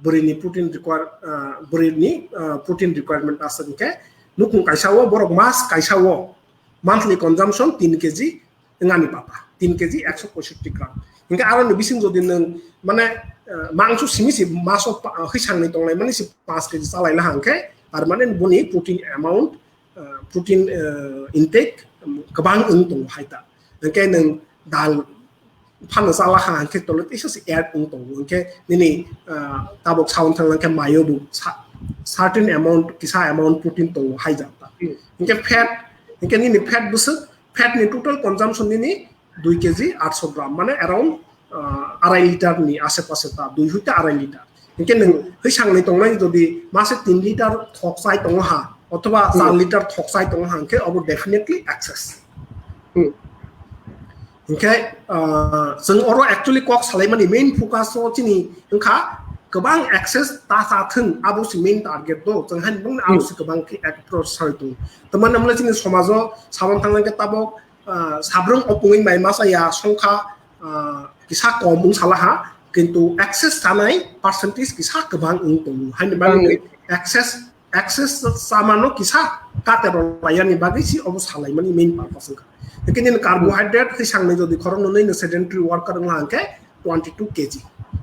bwrwi ni protein require, ah, bwrwi ni, ah, protein requirement aswk hinkhe nukhung kaisa o borok mas kaisa o monthly consumption tin kg wngani bata, tin kg ekso poisotti gram. Hinkhe aroni bising jodi nwng mane, eh, mangso simi si maso pa-, hwisangni tonglai mani si panch kg chalai la hang khe, tar mane boni protein amount, eh, protein, eh, intake, um, kwbang wng tongo hai ta. Hinkhe nwng dal phano chala ha hang khe tole teisa se add wng tongo. Hinkhe nini, eh, tabok saun thang lang khe mayo bo sa-, certain amount, kisa amount protein tongo hai jak ta. Hmm. Hinkhe fat, hinkhe nini fat bwswk, fat ni total consumption nini dui kg atso gram, mane around, ah, arai liter ni ashe pashe ta, dui hoite arai liter. Hinkhe nwng hwisangni tongnai jodi mase tin liter thok chai tongo ha, othoba Hmm. char liter thok chai tongo ha, hinkhe obo definitely excess. Hmm. Hinkhe, ah, chwng oro actually kok salaimani main focus o chini wngkha kwbang excess ta cha thwng, abo se main target do, chwng haini bangni abo Hmm. se kwbang khe approach sai tongo. Tamani amle chini somajo sabang thanglang khe tabok, ah, sabrung opungwi mai masa ya songkha, ah, kisa kom wng sala ha, kintu excess chanai percentage kisa kwbang wng tongo. Haini bagwi Bangwi. excess, excess chamano kisa kate rwlaiyani bagwi si obo salaimani main purpose wngkha. Hinkhe nini carbohydrate hwisangni jodi khoroknwi no sedentary worker wngkha hinkhe twenty two kg.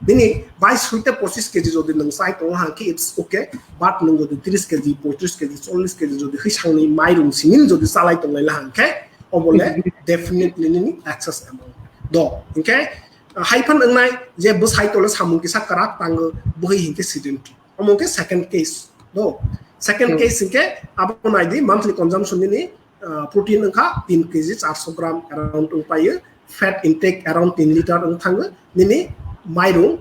Nini bais hoite pochis kg jodi nwng chai tongla hangkhe it's okay, but nwng jodi tris kg, poitris kg, chollis kg jodi hwisangni mairung simi jodi chalai tonglaila hangkhe, obole definitely nini excess amount. Do, hingkhe, ah, haiphan wngnai je bwsai tole samung kisa kwrak tango, bwhwi hingkhe sedentary. Omo hingkhe second case. Do, second case hingkhe abo naidi monthly consumption nini, ah, protein wngkha tin kg charso gram around wngpaio, fat intake around tin liter wng thango, nini mairung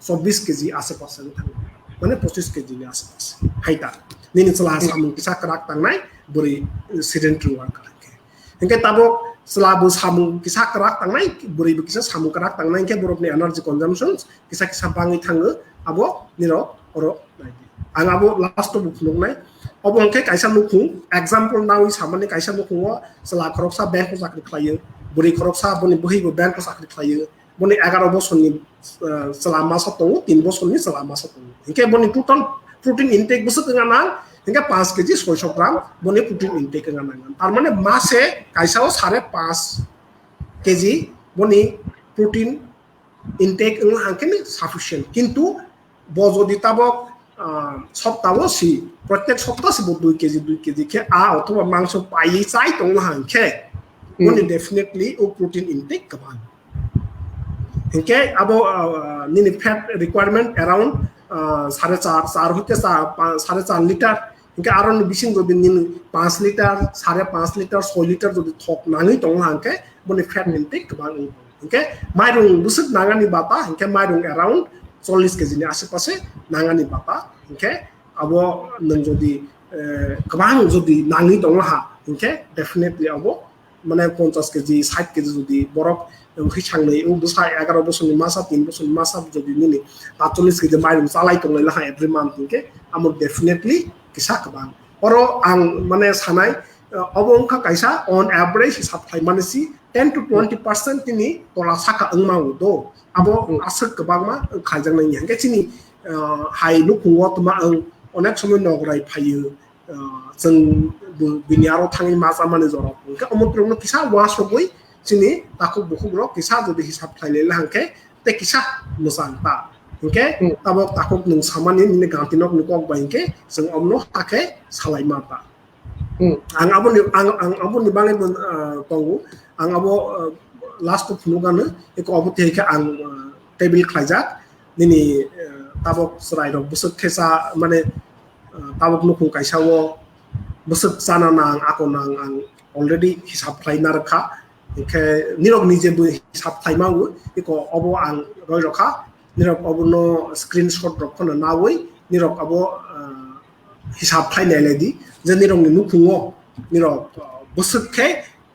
chobbish kg asepase wng thango, mane pochis kg ni asepase. Haita nini chwla samung kisa kwrak tangnai, bwrwi sedentary worker hingkhe. Hingkhe tabok chwla bo samung kisa kwrak tangnai, bwrwi bo kisa samung kwrak tangnai, hingkhe borokni energy consumption kisa kisa bangwi thango, abo nirok oro naidi. Ang abo last o bo phunuknai. Obo hingkhe kaisa nukhung, example nawi samani, kaisa nukhungo chwla khoroksa bank o chakri khlaio, bwrwi khoroksa boni bwhwi bo bank o chakri khlaio, boni egaroh bosorni, ah, chwla masa tongo, tin bosorni chwla masa tongo. Hingkhe boni total protein intake bwswk wngna nang, hingkhe panch kg soiso gram boni protein intake wngna nang. Tar mane mase kaisa o sare panch kg boni protein intake wngna hangkhe ni sufficient. Kintu bo jodi tabok, ah, sopta o si, protek sopta si bo dui kg, dui kg khe a othoba mangso paiwi chai tongna hangkhe, boni definitely o protein intake kwbang. Hingkhe abo, ah, nini fat requirement around, ah, sare char, char hoite cha-, pa-, sare char liter. Hingkhe aroni bising jodi nini panch liter, sare panch liter, soi liter jodi thok nangwi tongla hingkhe, boni fat intake kwbang wng tong. Hingkhe mairung bwswk nangani bata, hingkhe mairung around chollis kg ni asepase nangani bata. Hingkhe abo nwng jodi, eh, kwbang jodi nangwi tongla ha, hingkhe definitely abo mane ponchas kg, sait kg jodi borok, em, hwsang nai, o bwsa egaroh bosorni masa, tin bosorni masa jodi nini patchollis kg mairung chalai tonglai laha every month hingkhe, amo definitely kisa kwbang. Oro ang mane sanai, eh, obo wngkha kaisa on average hisab khlaimani si ten to twenty percent tini tola saka wngma o do. Abo aswk kwbangma khaijak nai hingkhe chini, eh, hai nukhungo tuma ang onek somoi nograi phaio. Ah, chwng bo bini aro thangwi ma chamani jora. Hwnkhe omo borokno kisa uansugwi chini takhuk bukhukrok kisa jodi hisab khlai lai hwnkhe tei kisa mwchang ta. Hwnkhe tabok takhuk nwng samani nini ganti nokni kok bai hwnkhe chwng omno hakhe salai ma ta. Ang aboni, ang, ang aboni bagwi bo, ah, tongo. Ang abo, ah, last o phunuk ano, eko abo tei khe ang, ah, table khlaijak. Nini, ah, tabok chwrairok bwswk khe cha, mane, ah, tabok nukhung kaisa o bwswk chana nang, ako nang ang already hisab khlai narwkha. Hwnkhe nirok ni je bo hisab khlai mango, eko obo ang roi rokha. Nirok obono screenshot rok phano nawi, nirok abo, ah, hisab khlai nai lai di, je nirok ni nukhungo, nirok, ah, bwswk khe,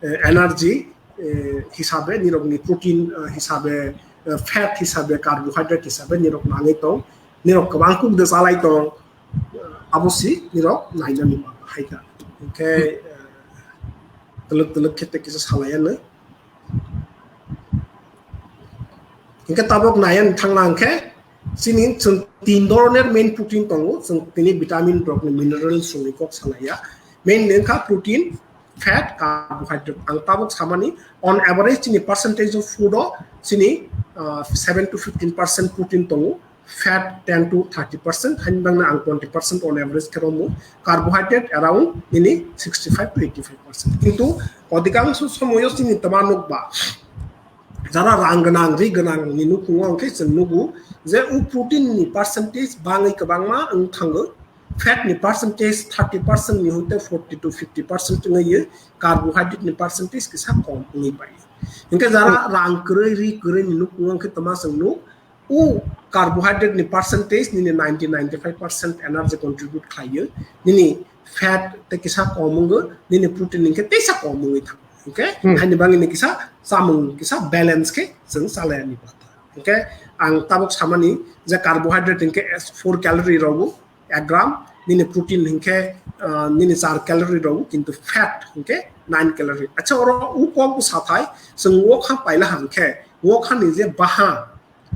eh, energy, eh, hisabe, nirok ni protein, ah, hisabe, eh, fat hisabe, carbohydrate hisabe nirok nangwi tong, nirok kwbang kuk de chalai tong, ah, abo si nirok nainani ma hai ta. Hwnkhe, eh, twlwk twlwk khe tei kisa salai ano. Hingke tabok naiyan thangna hingke, chini chwng tin doroner main protein tongo, chwng tini vitamin rok ni mineral songni kok salaiya. Main ni wngkha protein, fat, carbohydrate. Ang tabok samani, on average chini percentage of food o chini, ah, seven to fifteen percent protein tongo, fat ten to thirty percent, haini bagwi ang twenty percent on average khe romo, carbohydrate around nini sixty-five to eighty-five percent. Kintu odhikangsho somoyo chini tama nukba, jara rang gwnang, ri gwnang ni nukhungo hwnkhe chwng nugo je o protein ni percentage bangwi kwbangma wng thango, fat ni percentage thirty percent ni hoite forty to fifty percent wngwi, carbohydrate ni percentage kisa kom wngwi pai. Hwnkhe jara rang kwrwi, ri kwrwi ni nukhungo hwnkhe tama chwng nuk, o carbohydrate ni percentage nini ninety, ninety-five percent energy contribute khlaiyo, nini fat tei kisa kom wngo, nini protein hwnkhe teisa kom wngwi thango. Hwnkhe haini bagwi ni kisa chamung kisa balance khe chwng chalai ani bata. Hwnkhe ang tabok samani je carbohydrate hwnkhe four calorie rogo ek gram, nini protein hwnkhe, ah, nini char calorie rogo, kintu fat hwnkhe nine calorie. Acha, oro o kok bwsa thai chwng o kha paila hwnkhe o kha ni je baha,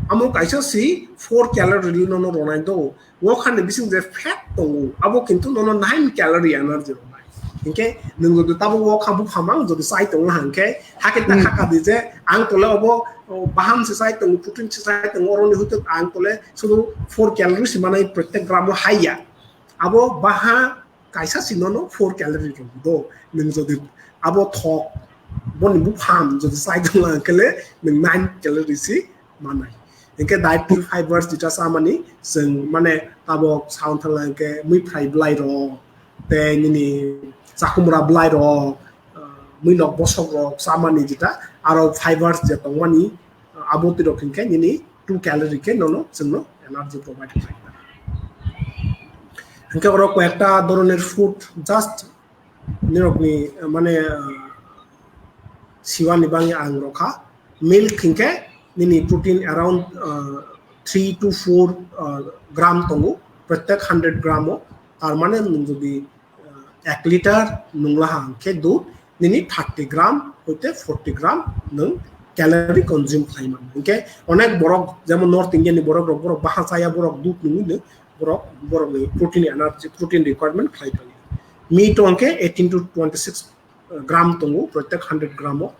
amo kaisa si four calorie nono ronai do. O kha ni bising je fat tongo, abo kintu nono nine calorie energy ronai. Hinkhe nwng jodi tabuk o kha buphang mang jodi chai tongo hwnkhe, hakhe ta Hmm. khaka di je ang tole obo, o, baham se chai tongo, protein se chai tongo, oroni hwtwk ang tole sudu four calorie se manai protek gram o haiya. Abo baha kaisa sinono four calorie rw do. Nwng jodi abo thok, boni buphang jodi chai tongo hwnkhe le nwng nine calorie se manai. Hinkhe dietary fibers jeta chamani chwng mane tabok saung thangla hinkhe mui phrai bwlai rok, tei nini chakhumra bwlai rok, ah, mui nok bosok rok chamani jeta aro fibers je tongmani, ah, abo twi rok hinkhe nini two calorie khe nono chwngno energy provide khlai. Hinkhe oro koyekta doroner food just nirokni, ah, mane, ah, siwani bangwi ang rokha. Milk hinkhe nini protein around, ah, three to four, ah, gram tongo, protek hundred gram o. Tar mane nwng jodi, ah, ek liter nunglaha hinkhe dud, nini thirty gram hoite forty gram nwng calorie consume khlai mano. Hinkhe onek borok, jemon North India ni borok rok, borok baha chaya, borok dud nungwi no borok, borok ni protein energy, protein requirement khlai tongo. Meat o hinkhe eighteen to twenty six gram tongo, protek hundred gram o,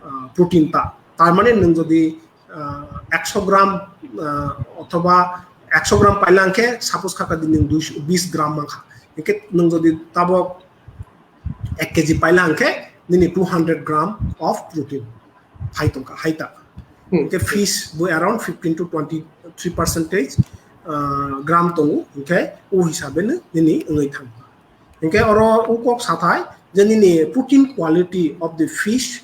ah, protein ta. Tar mane nwng jodi, ah, ekso gram, ah, othoba ekso gram paila hinkhe suppose khaka di nwng duiso bis gram mankha. Hinkhe nwng jodi tabok ek kg paila hinkhe nini two hundred gram of protein hai tongkha, hai ta. Hmm. Hinkhe fish bo around fifteen to twenty three percentage, ah, gram tongo, hinkhe o hisabe no nini wngwi thango. Hinkhe oro o kok sathai je nini protein quality of the fish,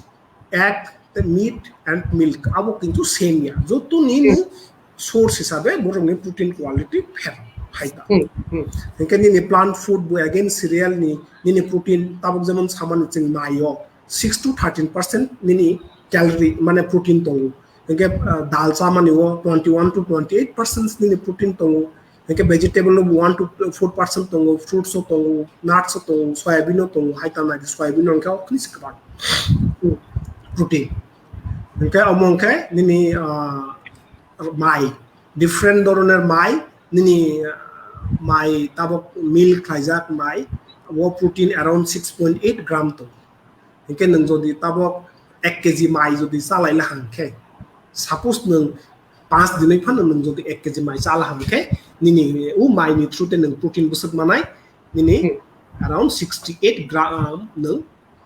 egg, the meat and milk abo kintu same ya. Joto nini Hmm. source hisabe borokni protein quality pher hai ta. Hmm, hmm. Hinkhe nini plant food bo again cereal ni nini protein tabok jemon samani chwng mai o six to thirteen percent nini calorie mane protein tongo. Hinkhe, ah, dal chamani o twenty one to twenty eight percent nini protein tongo. Hinkhe vegetable o one to four percent tongo, fruits o tongo, nuts o tongo, soyabin o tongo, hai ta nai soyabin o hinkhe o khini se kwbang protein. Hinkhe omo hinkhe nini, ah, mai, different doroner mai, nini, ah, mai tabok mill khlaijak mai, o protein around six point eight gram tongo. Hinkhe nwng jodi tabok ek kg mai jodi chalai la hang khe, suppose nwng panch dinwi phano nwng jodi ek kg mai chala hang khe, nini o mai ni through te nwng protein bwswk manai, nini Hmm. around sixty eight gram nwng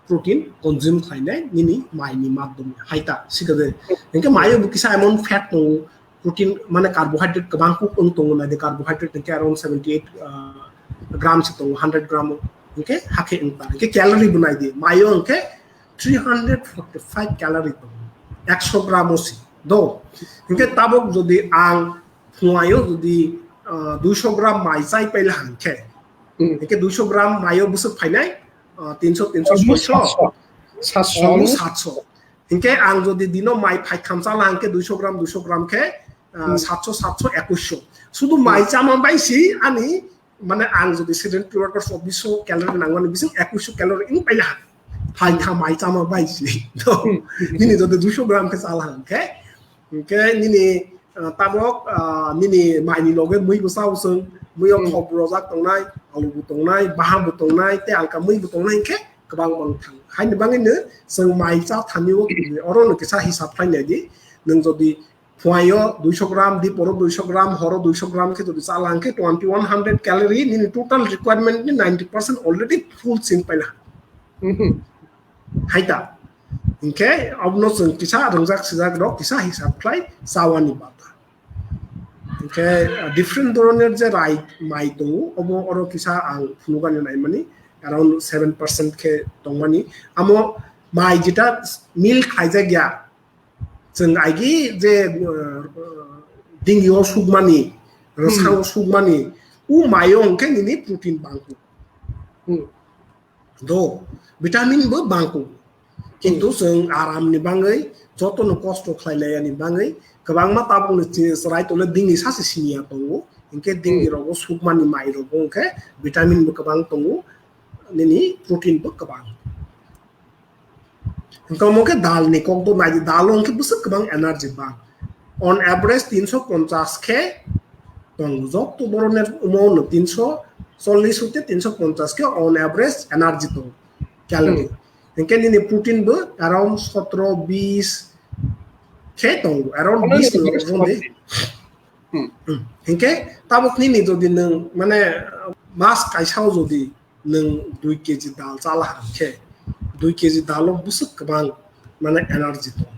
protein consume khlainai nini mai ni madhyome hai ta. Sikade hinkhe mai o bo kisa emon fat tongo, protein mane carbohydrate kwbang kuk wng tongo, nai de carbohydrate hinkhe around seventy eight, ah, gram se tongo, hundred gram o hinkhe hakhe wng ta. Hinkhe calorie bo nai di, mai o hinkhe three hundred forty five calorie tongo, ekso gram o se do. Hinkhe tabok jodi ang phungai o jodi, ah, duiso gram mai chai paila hang khe, Hmm. hinkhe duiso gram mai o bwswk phainai, ah, tinso, tinso, soiso, satso. Satso. Almost satso. Hinkhe ang jodi dino mai phaitham chala hang khe duiso gram, duiso gram khe, ah, Hmm. satso, satso, ekuiso. Sudu mai Hmm. chama bai si ani, mane ang jodi sedentary worker chobbiso calorie nangmani bising ekuiso calorie wng paila. Phaitham mai chama bai si. Hmm. Nini jodi duiso gram khe chala hang khe, Hinkhe nini, ah, tabok, ah, nini maini loge mui bo chao chwng, mui o Hmm. khop rojak tongnai, alu bo tongnai, baham bo tongnai, tei alka mui bo tongnai hinkhe kwbang mang thang. Haini bagwi no chwng mai cha thani o, oro no kisa hisab khlai nai di. Nwng jodi phuaio duiso gram, diporo duiso gram, horo duiso gram khe jodi chala hinkhe twenty one hundred calorie nini total requirement ni ninety percent already full sing paila. Mhm. Hai ta. Hinkhe abono chwng kisa rwngjak sijak rok kisa hisab khlai chawani bata. Hinkhe, uh, different doroner je rai mai tongo, obo oro kisa ang phunugani naimani around seven percent khe tongmani. Amo mai jeta mill khlaijak ya, chwng aigi je, uh, dingio sukmani, Hmm. rwsao sukmani, o maio hwnkhe nini protein bangkuk. Hmm. Do, vitamin bo bangkuk. Kintu Hmm. chwng aram ni bagwi, joto no kosto khlai laiya ni bagwi, kwbangma tabuk ni chi-, chwrai tole dingni sase siniya tongo. Hinkhe dingni Hmm. rogo sukmani mai rogo hinkhe vitamin bo kwbang tongo, nini protein bo kwbang. Hinkhe omo khe dal ni kok do nai di, dal o hinkhe bwswk kwbang energy bang. On average tinso ponchas khe tongo, joto borok ni omo no tinso Chollish hoite tinso ponchas khe on average energy tongo, calorie. Hinkhe nini protein bo around sotro, bis khe tongo, around bis no rw de. Hmm. Hinkhe tabuk nini jodi nwng mane mas kaisa o jodi nwng dui kg dal chala hang khe, dui kg dal o bwswk kwbang mane energy tongo.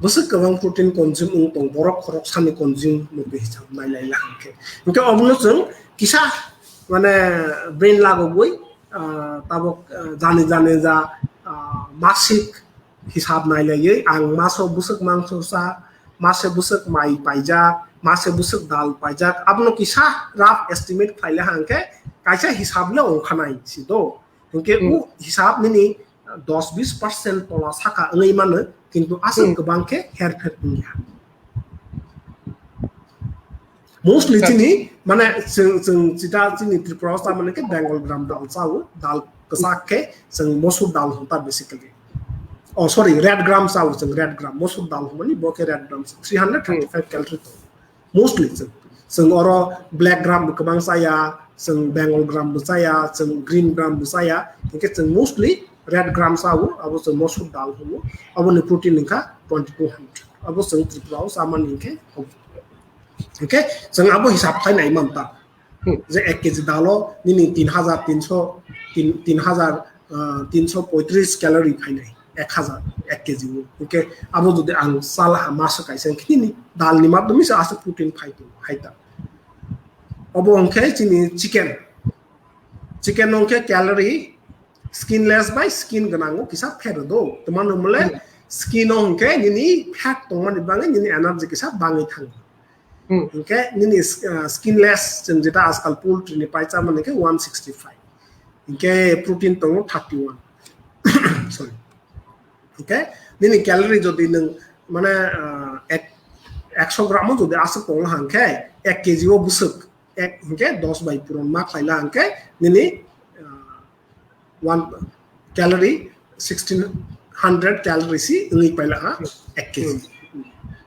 Bwswk kwbang protein consume wng tong, borok khoroksani consume no be hisab nai lai la hang khe. Hinkhe obono chwng kisa mane brain lagogwi, ah, tabuk, ah, jani jani ja, ah, masik hisab nai laiwi ang maso bwswk mangso cha, mase bwswk mai paijak, mase bwswk dal paijak, abono kisa rough estimate khlai le hang khe kaisa hisab le ongkha nai si do. Hinkhe Hmm. u hisab nini dos bis percent tola saka wngwi mano, kintu aswk Hmm. kwbang khe herpher wngya. Mostly Sir. chini, mane, chwng, chwng chita chini Tripura o ta mane khe Bengal gram dal chao, dal kwchak khe chwng mosur dal hwn ta basically. Oh, sorry, red gram chao chwng, red gram, mosur dal hwnmani bo khe red gram, three hundred thirty-five calorie tongo. Mostly chwng, chwng oro black gram bo kwbang chaya, chwng Bengal gram bo chaya, chwng green gram bo chaya, hinkhe chwng mostly red gram chao, abo chwng mosur dal hwno, aboni protein wngkha twenty-two hundred. Abo chwng Tripura o chamani hinkhe, hinkhe chwng abo hisab khai nai man ta. Hmm. Je ek kg dalo nini tin hajar tinso, tin, tin hajar, ah, tinso poitris calorie phainai, ek hajar, ek kg o. Hinkhe abo jodi ang chala ha maso kaisa, hinkhe nini dal ni madhyome se aswk protein phai tongo, hai ta. Obo hinkhe chini chicken. Chicken no hinkhe calorie skinless bai skin gwnang o kisa pher do. Twmano mole Hmm. skin o hinkhe nini fat tongmani bagwi nini energy kisa bangwi thango. Hmm. Hinkhe nini, ah, skinless chwng jeta ajkal poultry ni pai chamani khe one sixty-five. Hinkhe protein tongo thirty-one. Sorry. Hinkhe nini calorie jodi nwng mane, ah, ek, ekso gram o jodi aswk tongla hang khe ek kg o bwswk ek hinkhe dos bai puron ma khlaila hang khe nini, ah, one calorie, sixteen hundred calorie si wngwi paila ha ek kg. Hmm.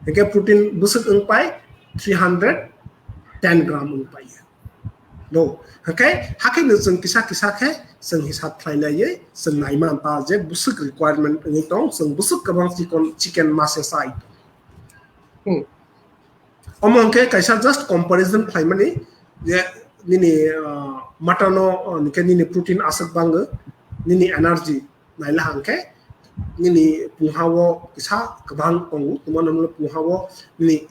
Hinkhe protein bwswk wng pai three hundred ten gram wng pai. No, hinkhe hakhe no chwng kisa kisa khe chwng hisab khlai laiwi chwng naima ta je bwswk requirement wngwi tong, chwng bwswk kwbang chicken, chicken mase chai. Hmm. Omo hwnkhe kaisa just comparison khlaimani je nini, ah, mutton o, ah, hwnkhe nini protein aswk bango, nini energy naila hwnkhe nini pungha o kisa kwbang tongo, tuma nangmano pungha o nini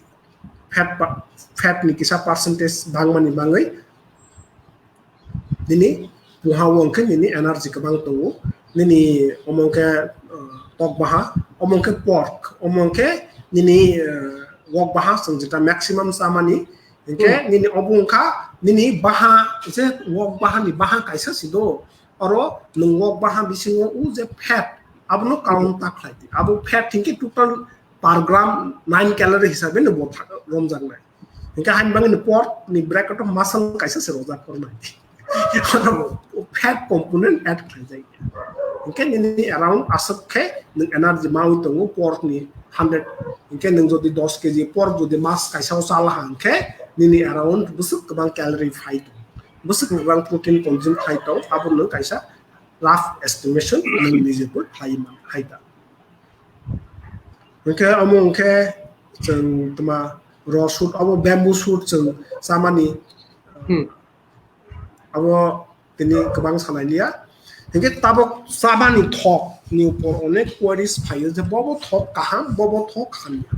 fat pa-, fat ni kisa percentage bangmani bangwi nini pungha o hwnkhe nini energy kwbang tongo. Nini omo hwnkhe, uh, tok baha, omo hwnkhe pork, omo hwnkhe nini, uh, wok baha, chwng jeta maximum chamani. Hinkhe Hmm. nini obo wngkha nini baha, je wok baha ni baha kaisa si do. Oro nwng wok baha bisingo o je fat, abono count ta khlai di. Abo fat hinkhe total per gram nine calorie hisabe no bo tha-, romjaknai. Hinkhe haini bagwi ni pork ni bracket o muscle kaisa se rojak kornai. Fat component add khlaijak. Hinkhe nini around aswk khe nwng energy mawi tongo pork ni hundred. Hinkhe nwng jodi dos kg pork jodi mas kaisa o chala hang khe nini around bwswk kwbang calorie phai tongo. Bwswk kwbang protein consume khai tong, abo nwng kaisa rough estimation nwng nijebo khlai man hai ta. Hinkhe omo hinkhe chwng tma raw shoot, abo bamboo shoot chwng chamani, Hmm. abo tini kwbang salai liya. Hinkhe tabok chamani thok ni upor onek queries phaio je bobo thok kaham, bobo thok hamya.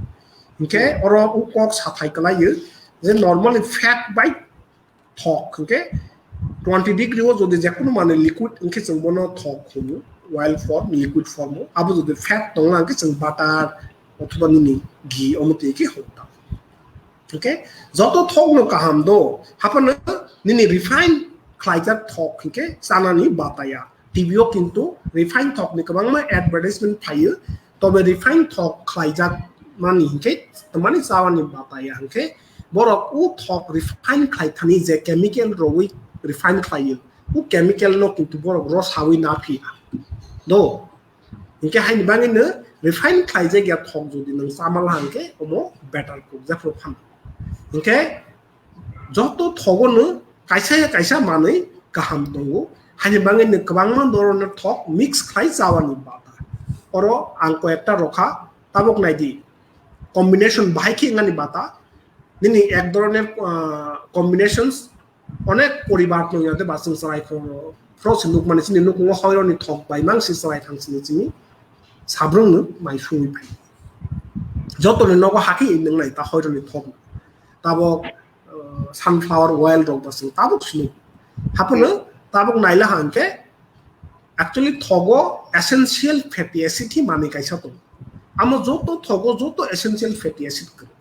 Hinkhe oro u kok sathai kwlaio je normally fat bai thok hinkhe twenty degree o jodi jekunu manwi liquid hinkhe chwng bono thok hwnwi, oil form, liquid form o. Abo jodi fat tongla hinkhe chwng butter othoba nini ghee omo twi khe hwn ta. Hinkhe joto thok no kaham do, haphano nini refine khlaijak thok hinkhe chanani bataya. T V o kintu refine thok ni kwbangma advertisement phaio, tobe refine thok khlaijak mani hinkhe tamani chawani bataya hinkhe borok o thok refine khlai thani je chemical rogwi refine khlaio, o chemical no kintu borok rosawi na phiya do. Hinkhe haini bagwi no refine khlaijak ya thok jodi nwng chamala hinkhe omo better kuk jephru phano. Hinkhe joto thogo no kaisa ya kaisa manwi kaham tongo, haini bagwi no kwbangma doroner thok mix khlai chawani bata. Oro ang koyekta rokha, tabok naidi, combination bahai khe wngani bata, nini ek doroner, ah, combinations onek poribar tongya de ba chwng chwrai phro se nukmani chini nukhungo hoironi thok bai mang se chwrai thang chini chini sabrung no mai sui phai. Joto ni nogo hakhe nung nai ta hoironi thok. Tabok, uh, sunflower oil rok ba chwng tabok sini. Hapono tabok naila hangke actually thogo essential fatty acid hi mani kaisa tong. Amo joto thogo joto essential fatty acid kwrwi.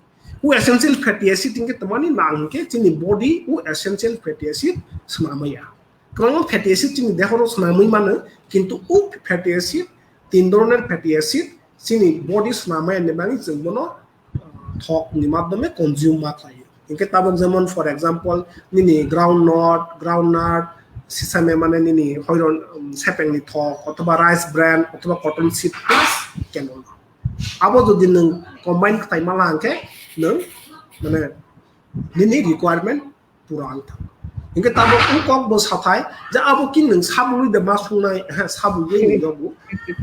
U essential fatty acid hingke tamani nang hingke chini body u essential fatty acid swnamaya. Kwbangma fatty acid chini dehoro swnamwi mano, kintu u fatty acid, tin doroner fatty acid chini body swnamaya ni bagwi chwng bono, uh, thok ni madhyome consume ma khlaio. Hingke tabok jemon, for example, nini groundnut, groundnut, sisame mane nini hoiron, um, sepeng ni thok, othoba rice bran, othoba cotton seed plus canola. Abo jodi nwng combine khlai ma la hingke nwng mane nini requirement pura wng thang. Hingke tabok wng kok bo sathai je abo ki nwng sabului de ma sungnai, he, sabului ni dogo.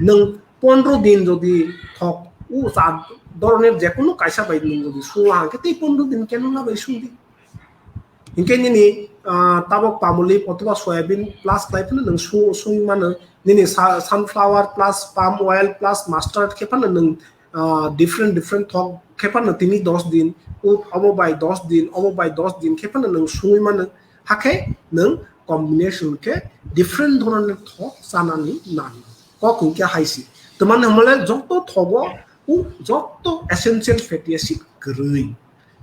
Nwng pondro din jodi thok u cha doroner jekunu kaisa bai nwng jodi sungla hingke tei pondro din keno na bai sungdi. Hingke nini, ah, tabok palmolive othoba soyabin plus khlai phano nwng su-, sung mano. Nini sa-, sunflower plus palm oil plus mustard khe phano nwng, ah, different, different thok khe phano tini dos din, u-, obo bai dos din, obo bai dos din khe phano nwng sungwi mano. Hakhe nwng combination khe different dhoronor thok chanani nango. Kok hingke hai si. Tamani hwnmale joto thogo u joto essential fatty acid kwrwi.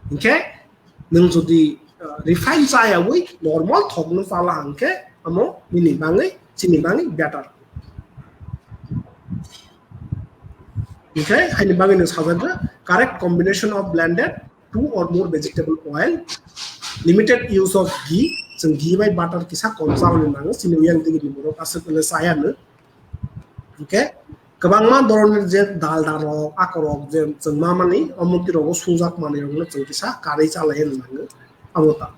Hingke nwng jodi, uh, refine chayawi normal thokno chala hangke amo nini bagwi, chini bagwi better. Hingke haini bagwi nwng sajak correct combination of blended two or more vegetable oil, limited use of ghee, chwng ghee bai butter kisa kom chawi nango, chini uyang digi ni borok aswk le chaya no. Hingke kwbangma doroner je dalda rok, akorok je chwng ma mani, omo twi rogo sungjak manwi rokno chwng kisa karwi chalai rw nango, abo ta.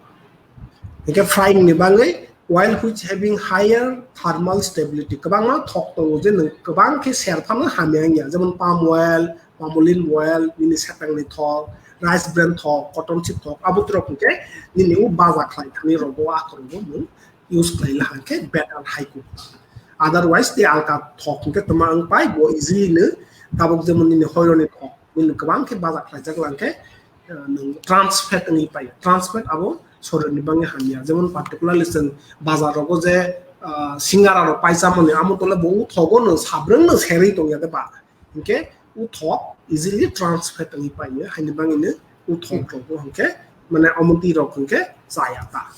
Hingke frying ni bagwi oil which having higher thermal stability, kwbangma thok tongo je nwng kwbang khe ser phano hamya wngya, jemon palm oil, palmolive oil, nini sepeng ni thok, rice bran thok, cotton seed thok, abo twi rok hingke nini o baja khlai thani rogo, akorok bo nwng use khlai la hangke better hai kok. Otherwise, tei alka thok hingke tama wng pai bo easily no tabok jemon nini hoironi thok, nini kwbang khe baja khlaijak lang khe, eh, nwng trans fat wngwi pai. Trans fat abo sorir ni bagwi hamya. Jemon particularly chwng bazar rogo je, ah, singara rok paisa mani amo tole bo u thogo no sabrwng no serwi tongya de ba. Hingke u thok easily trans fat wngwi pai. Haini bagwi no u thok rogo hingke mane omo twi rok hingke chaya ta.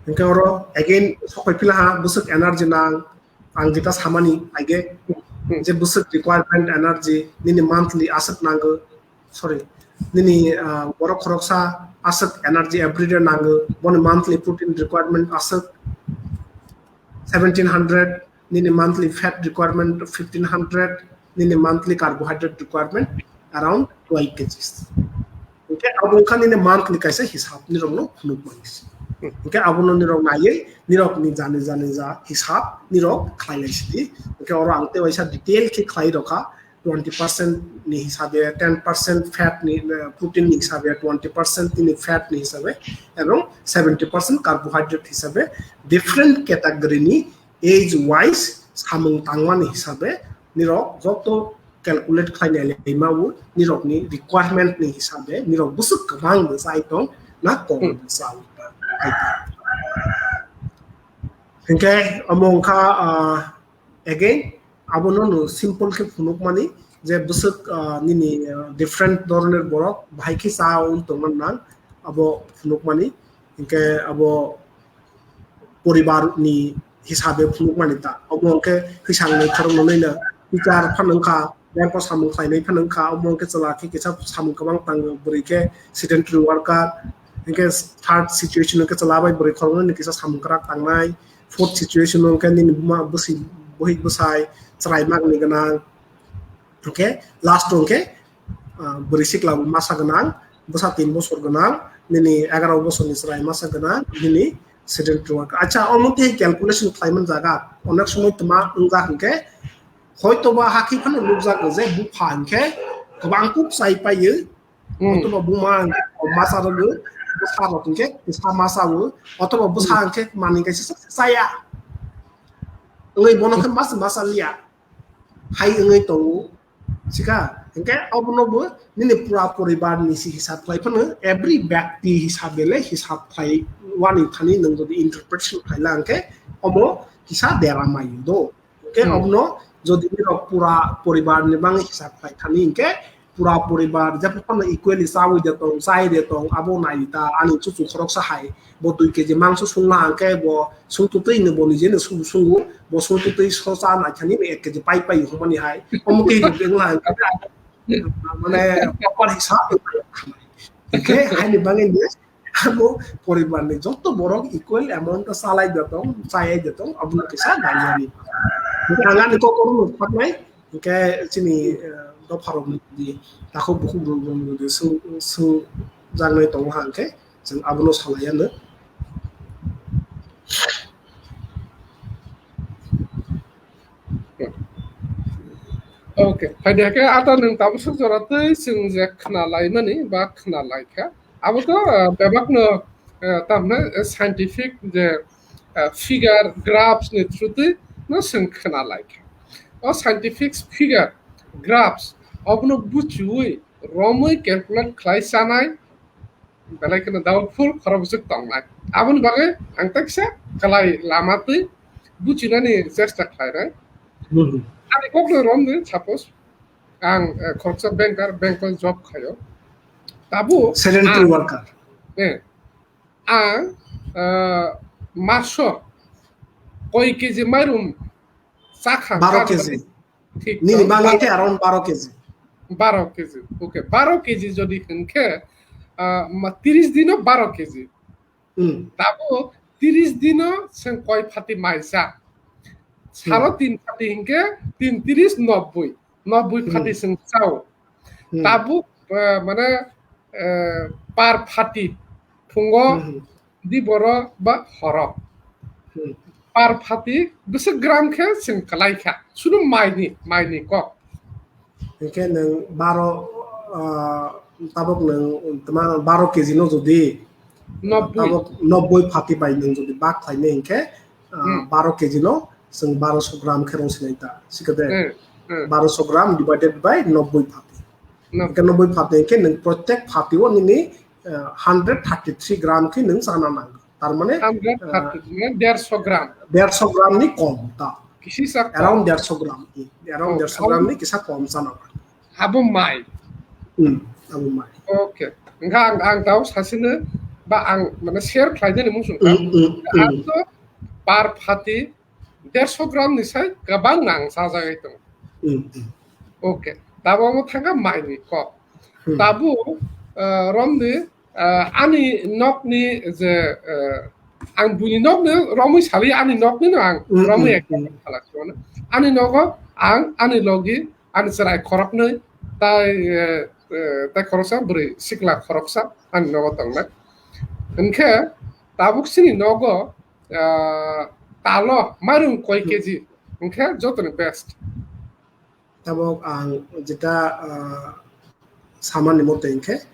Hingke oro again sokoi phila ha bwswk energy nang, ang jeta samani aige je bwswk requirement energy nini monthly aswk nango, sorry, nini, ah, borok khoroksa aswk energy everyday nango, boni monthly protein requirement aswk seventeen hundred, nini monthly fat requirement fifteen hundred, nini monthly carbohydrate requirement around twelve kgs. Hingke abo wngkha nini monthly kaisa hisab nirokno phunuk mani. Hingke abono nirok naiwi nirokni jani jani ja hisab nirok khlai lai sidi. Hingke oro ang tei waisa detail khe khlai rokha, twenty percent ni hisabe, ten percent fat ni, eh, protein ni hisabe, twenty percent tini fat ni hisabe, ebong seventy percent carbohydrate hisabe, different category ni age wise samung tangmani hisabe nirok joto calculate khlainai laimawo nirokni requirement ni hisabe nirok bwswk kwbang bo chai tong na kom bo chai tong. Hingke omo wngkha, ah, again abono no simple khe phunukmani je bwswk, ah, nini, ah, different doroner borok bahai khe chawi tongna nang abo phunukmani. Hingke abo poribar ni hisabe phunukmani ta. Omo hingke hisang ni khoroknwi no teacher phano wngkha, bank o samung khlainai phano wngkha, omo hingke chwla khe kisa samung kwbang tango, bwrwi khe sedentary worker, hingke third situation hingke chwla bai bwrwi khoroknwi ni kisa samung kwrak tangnai, fourth situation hingke nini buma bwswi, buhik bwsai chwrai magni gwnang, hingke last o hingke, ah, bwrwi sikla bo masa gwnang, bwsa tin bosor gwnang, nini egaroh bosorni chwrai masa gwnang, nini sedentary worker. Acha, omo tei calculation khlaiman jaga, onek somoi tma wngjak hwnkhe, hoito ba hakhe phano nukjak je bupha hwnkhe kwbang kuk chai paiwi, Hmm. Otoba buma hwnkhe masa rwgwi, bwsa rok hwnkhe kwsa masa o, otoba bwsa Hmm. hwnkhe manwi kaisa chaya. Wngwi bono khe mas masa liya. Hai wngwi tongo. Sika, hwnkhe obono bo nini pura poribar ni si hisab khlai phano, every byakti hisab bele hisab khlai wani thani nwng jodi interpretation khlai la hwnkhe omo kisa dera mayu do. Hwnkhe Hmm. obono jodi nirok pura poribar ni bagwi hisab khlai thani hwnkhe pura poribar jephru phano equally chawi de tong, chai de tong, abo nai ta ani chuchu khoroksa hai. Bo dui keji mangso sungna hwnkhe bo sungtutwi no bo nije no sung-, sungu, bo sungtutwi so cha nai thani ek keji pai pai hwnmani hai. Omo khe wngla hwnkhe mane proper hisab. Hwnkhe haini bagwi ni Abo poribar ni joto borok equal amount o salai de tong, chayai de tong, abono kisa nangya ni. Ang ani kok oro no thaknai, hwnkhe chini, eh, dopha rok ni di, takhuk bukhuk rok ni di, sung, sung jaknai tongo hwnkhe, chwng abono salai ya no. Okay, phaidi khe ata nwng tabuk sok jora twi chwng je khna lai mani ba khna lai kha. Abo to, ah, bebak no, ah, tamne, eh, scientific je, ah, figure, graphs ni through twi no chwng khna lai kha. O scientific figure, graphs, obono buchiwi romwi calculate khlai chanai, belai kheno doubtful, khorok bwswk tongnai. Aboni bagwi ang teksa kwlai lama twi buchinani chesta khlainai. Hmm. Ani kokno romdi, suppose, ang, eh, khoroksa banker, bank o job khaio. Tabuk sedentary ang, worker. Eh, ang, eh, maso koi keji mairum chakha, baro keji. Thik nini tong, bangwi baro khe around baro keji. Baro keji. Okay, baro keji jodi hwnkhe, ah, ma, tiris dino baro keji. Hmm. Tabuk tiris dino chwng koi phati maisa. Salo Hmm. tin phati hwnkhe tin tiris nobboi. Nobboi Hmm. phati chwng chao. Hmm. Tabuk, ah, mane, eh, par phati phungo Hmm. di boro ba horo. Hmm. Par phati bwswk gram khe chwng kwlai kha. Sunu maini, maini kok. Hwnkhe nwng baro, ah, tabuk nwng tma baro keji no jodi, nobboi. Tabuk nobboi phati bai nwng jodi bak khlainai hwnkhe, ah, Hmm. baro keji no chwng baroso gram khe rw sinai ta. Sikhe de Hmm. Hmm. baroso gram divided by nobboi phati. Nobboi. Hwnkhe nobboi phati hwnkhe nwng protek phati o nini, ah, hundred thirty three gram khe nwng chana nango. Tar mane, hundred thirty, ah, mane dersho gram. Dersho gram ni kom ta. Kisi sa kom. Around dersho gram ni, around Oh, dersho gram ni kisa kom chana. Abo mai. Hmm, abo mai. Okay. Engkha ang, ang tao sasino ba ang mane share khlai dini muchung. Hmm, hmm, hmm. Ang to par phati dersho gram ni sai kwbang nang sajagwi tongo. Hmm, hmm. Okay. Tabuk omo thangkha mai ni kok. Hmm. Tabuk, ah, romni, ah, ani nokni je, ah, ang buini nokni romwi sali ani nokni no ang Hmm, romwi hmm, ekta hmm. khala sio no. Ani nogo ang ani logi ani chwrai khoroknwi tai, eh, eh, tai khoroksa bwrwi sikla khoroksa ani nogo tongnai. Hwnkhe tabuk chini nogo, ah, talo mairum koi Hmm. keji hwnkhe jotoni best. Tabuk ang jeta, ah, samani mote hwnkhe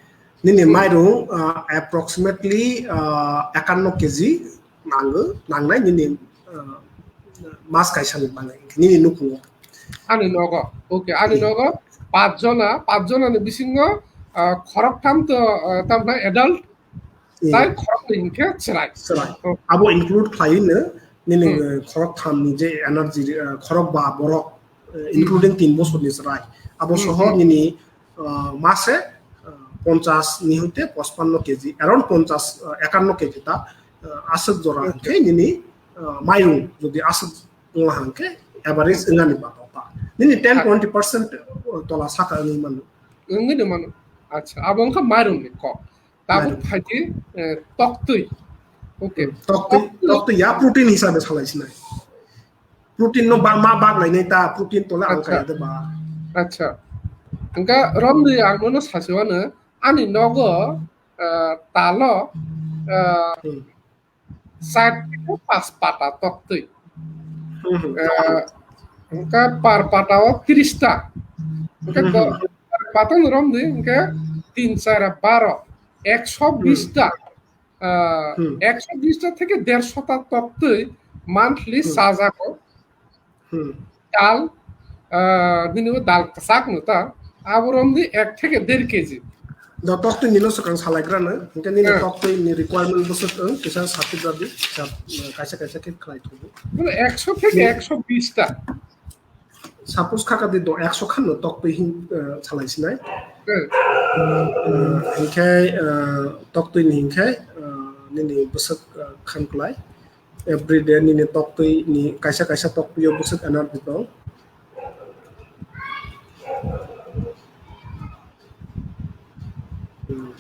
nini Hmm. mairum, ah, approximately, ah, ekanno keji nango, nangnai nini, ah, mas kaisani bagwi hwnkhe nini nukhungo. Ani nogo. Okay, ani Hmm. nogo pach jona, pach jona ni bisingo, ah, khoroktham to, ah, tamkhe adult, Hmm. tai khoroknwi hwnkhe chwrai. Chwrai. Oh. Abo include khlaiwi no nini, Hmm. eh, khoroktham ni je energy, eh, khorokba borok, eh, Hmm. including tin bosorni chwrai. Abo Hmm, soho hmm. nini, ah, mase, ah, ponchas ni hoite pochpanno keji, around ponchas, ah, ekanno keji ta, ah, aswk jora Okay. hwnkhe nini, ah, mairum jodi aswk wngla hwnkhe average wngani bato ta. Nini ten, Ah. twenty percent tola saka wngwi mano. Wngwi no mano. Acha, abo wngkha mairum ni kok. Tabuk Mairum. phaidi, eh, toktwi. Okay. Hmm, toktwi, Toktwi. toktwi ya protein hisabe salai sinai. Protein no ba, ma bak lainai ta, protein tola ang Acha. kaya de ba. Acha. Engkha romni ang nono sasiwano, ani nogo, ah, talo, ah, Hmm. char theke pas pata toktwi. Hmm, hmm. Ah, hwnkhe par pata o tris ta. Hwnkhe Hmm, do-, hmm. par pata no romdi, hwnkhe tin char baro, ekso bis ta. Hmm. Ah, Hmm. ekso bis ta theke dersho ta toktwi monthly Hmm. chajago. Hmm. Dal, ah, nini o dal kwchak no ta, abo romdi ek theke der keji. Do toktwi nino swkang salaigra no, hwnkhe nini Hmm. toktwi ni requirement bwswk wng, kisa sathi bradi, kisa, uh, kaisa kaisa khe khlai thugo. Mane ekso theke Hmm. ekso bis ta. Suppose khaka di do ekso khan no toktwi hin, uh, salai sinai. Hmm. Uh, hwnkhe, uh, toktwi ni hwnkhe, uh, nini bwswk, uh, khan klai. Everyday nini toktwi ni kaisa kaisa toktwi o bwswk energy tong. Hmm.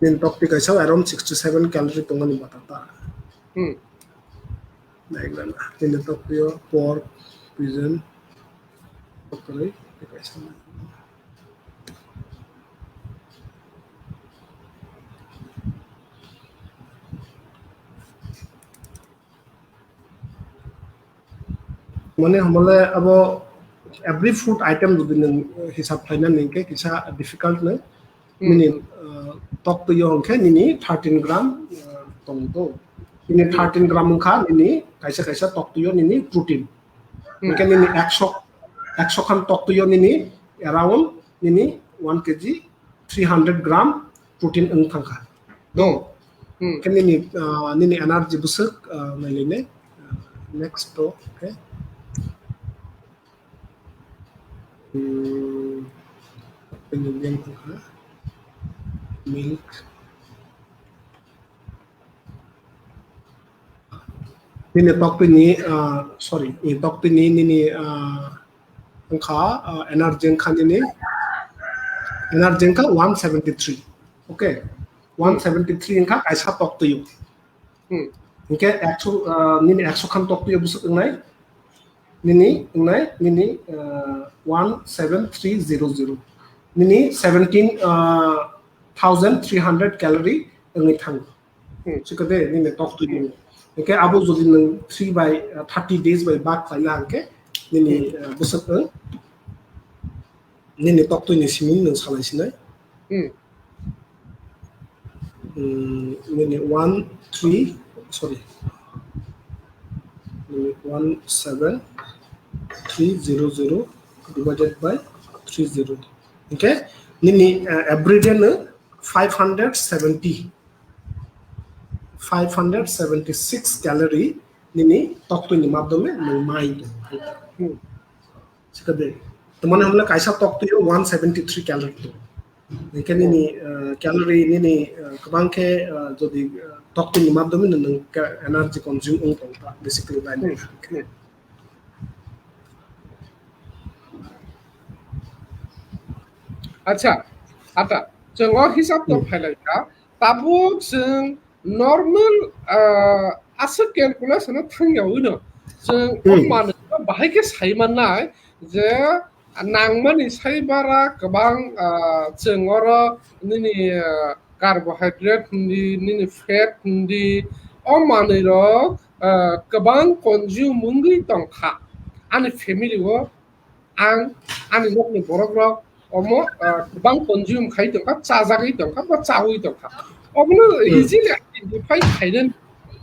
Nini toktwi kaisa around sixty seven calorie tongmani bata ta. Hmm. Diagram. Nini toktwi o pork, pigeon, toktwi kaisa. Mane hamle abo every food item jodi nwng hisab khlaina ningkhe kisa difficult no. Hmm. Nini, uh, toktwi o hwnkhe nini thirteen gram, uh, tong to. Nini Hmm. thirteen gram wngkha nini kaisa kaisa toktwi o nini protein. Hmm. Hwnkhe nini ekso, ekso khan toktwi o nini around nini one K G three hundred gram protein wng thangkha. Do. Hmm. Khe nini, ah, nini energy bwswk, ah, nailai nai. Ah, next to, okay. Hmm. Nini yang thangkha. Milk. Nini toktwi ni, ah, sorry, ni toktwi ni nini, ah, wngkha, ah, energy wngkha nini, energy wngkha one seventy three. Okay, Hmm. one seventy three wngkha kaisa toktwi o. Hmm. Hwnkhe ekso, ah, nini ekso khan toktwi o bwswk wngnai? Nini wngnai, nini, ah, one seven three zero zero. Nini seventeen, ah, thousand three hundred calorie wngwi thango. Hmm. Sikade nini toktwi ni. Hwnkhe abo jodi nwng three by, uh, thirty days by bak khlaina hwnkhe nini, Hmm. uh, bwswk nwng nini toktwi ni simi nwng salai sinai. Hmm. Hmm, nini one three, sorry. Nini one seven three zero zero divided by three zero. Hwnkhe nini, uh, everyday no five hundred seventy. Five hundred seventy six calorie nini toktwi ni madhyome nwng mai tong. Hmm. Sikade. Tamani hamle kaisa toktwi o one seventy three calorie tong. Hwnkhe nini, uh, calorie nini, uh, kwbang khe, uh, jodi, uh, toktwi ni madhyome nwng ka-, energy consume wng tong ta, basically by Hmm. Hmm. Acha, ata, chwng o hisab to Hmm. phailai kha, tabuk chwng normal, ah, aswk calculation o thangya wino. Chwng o Hmm. manwi bahai khe sai mannai je nangmani sai bara kwbang, ah, chwng oro nini, ah, carbohydrate hindi, nini fat hindi, o manwi rok, ah, kwbang consume wngwi tongkha. Ani family o ang ani nokni borok rok omo, ah, kwbang consume khai tongkha, chajagwi tongkha, ba chawi tongkha. Obono Hmm. easily identify khainani,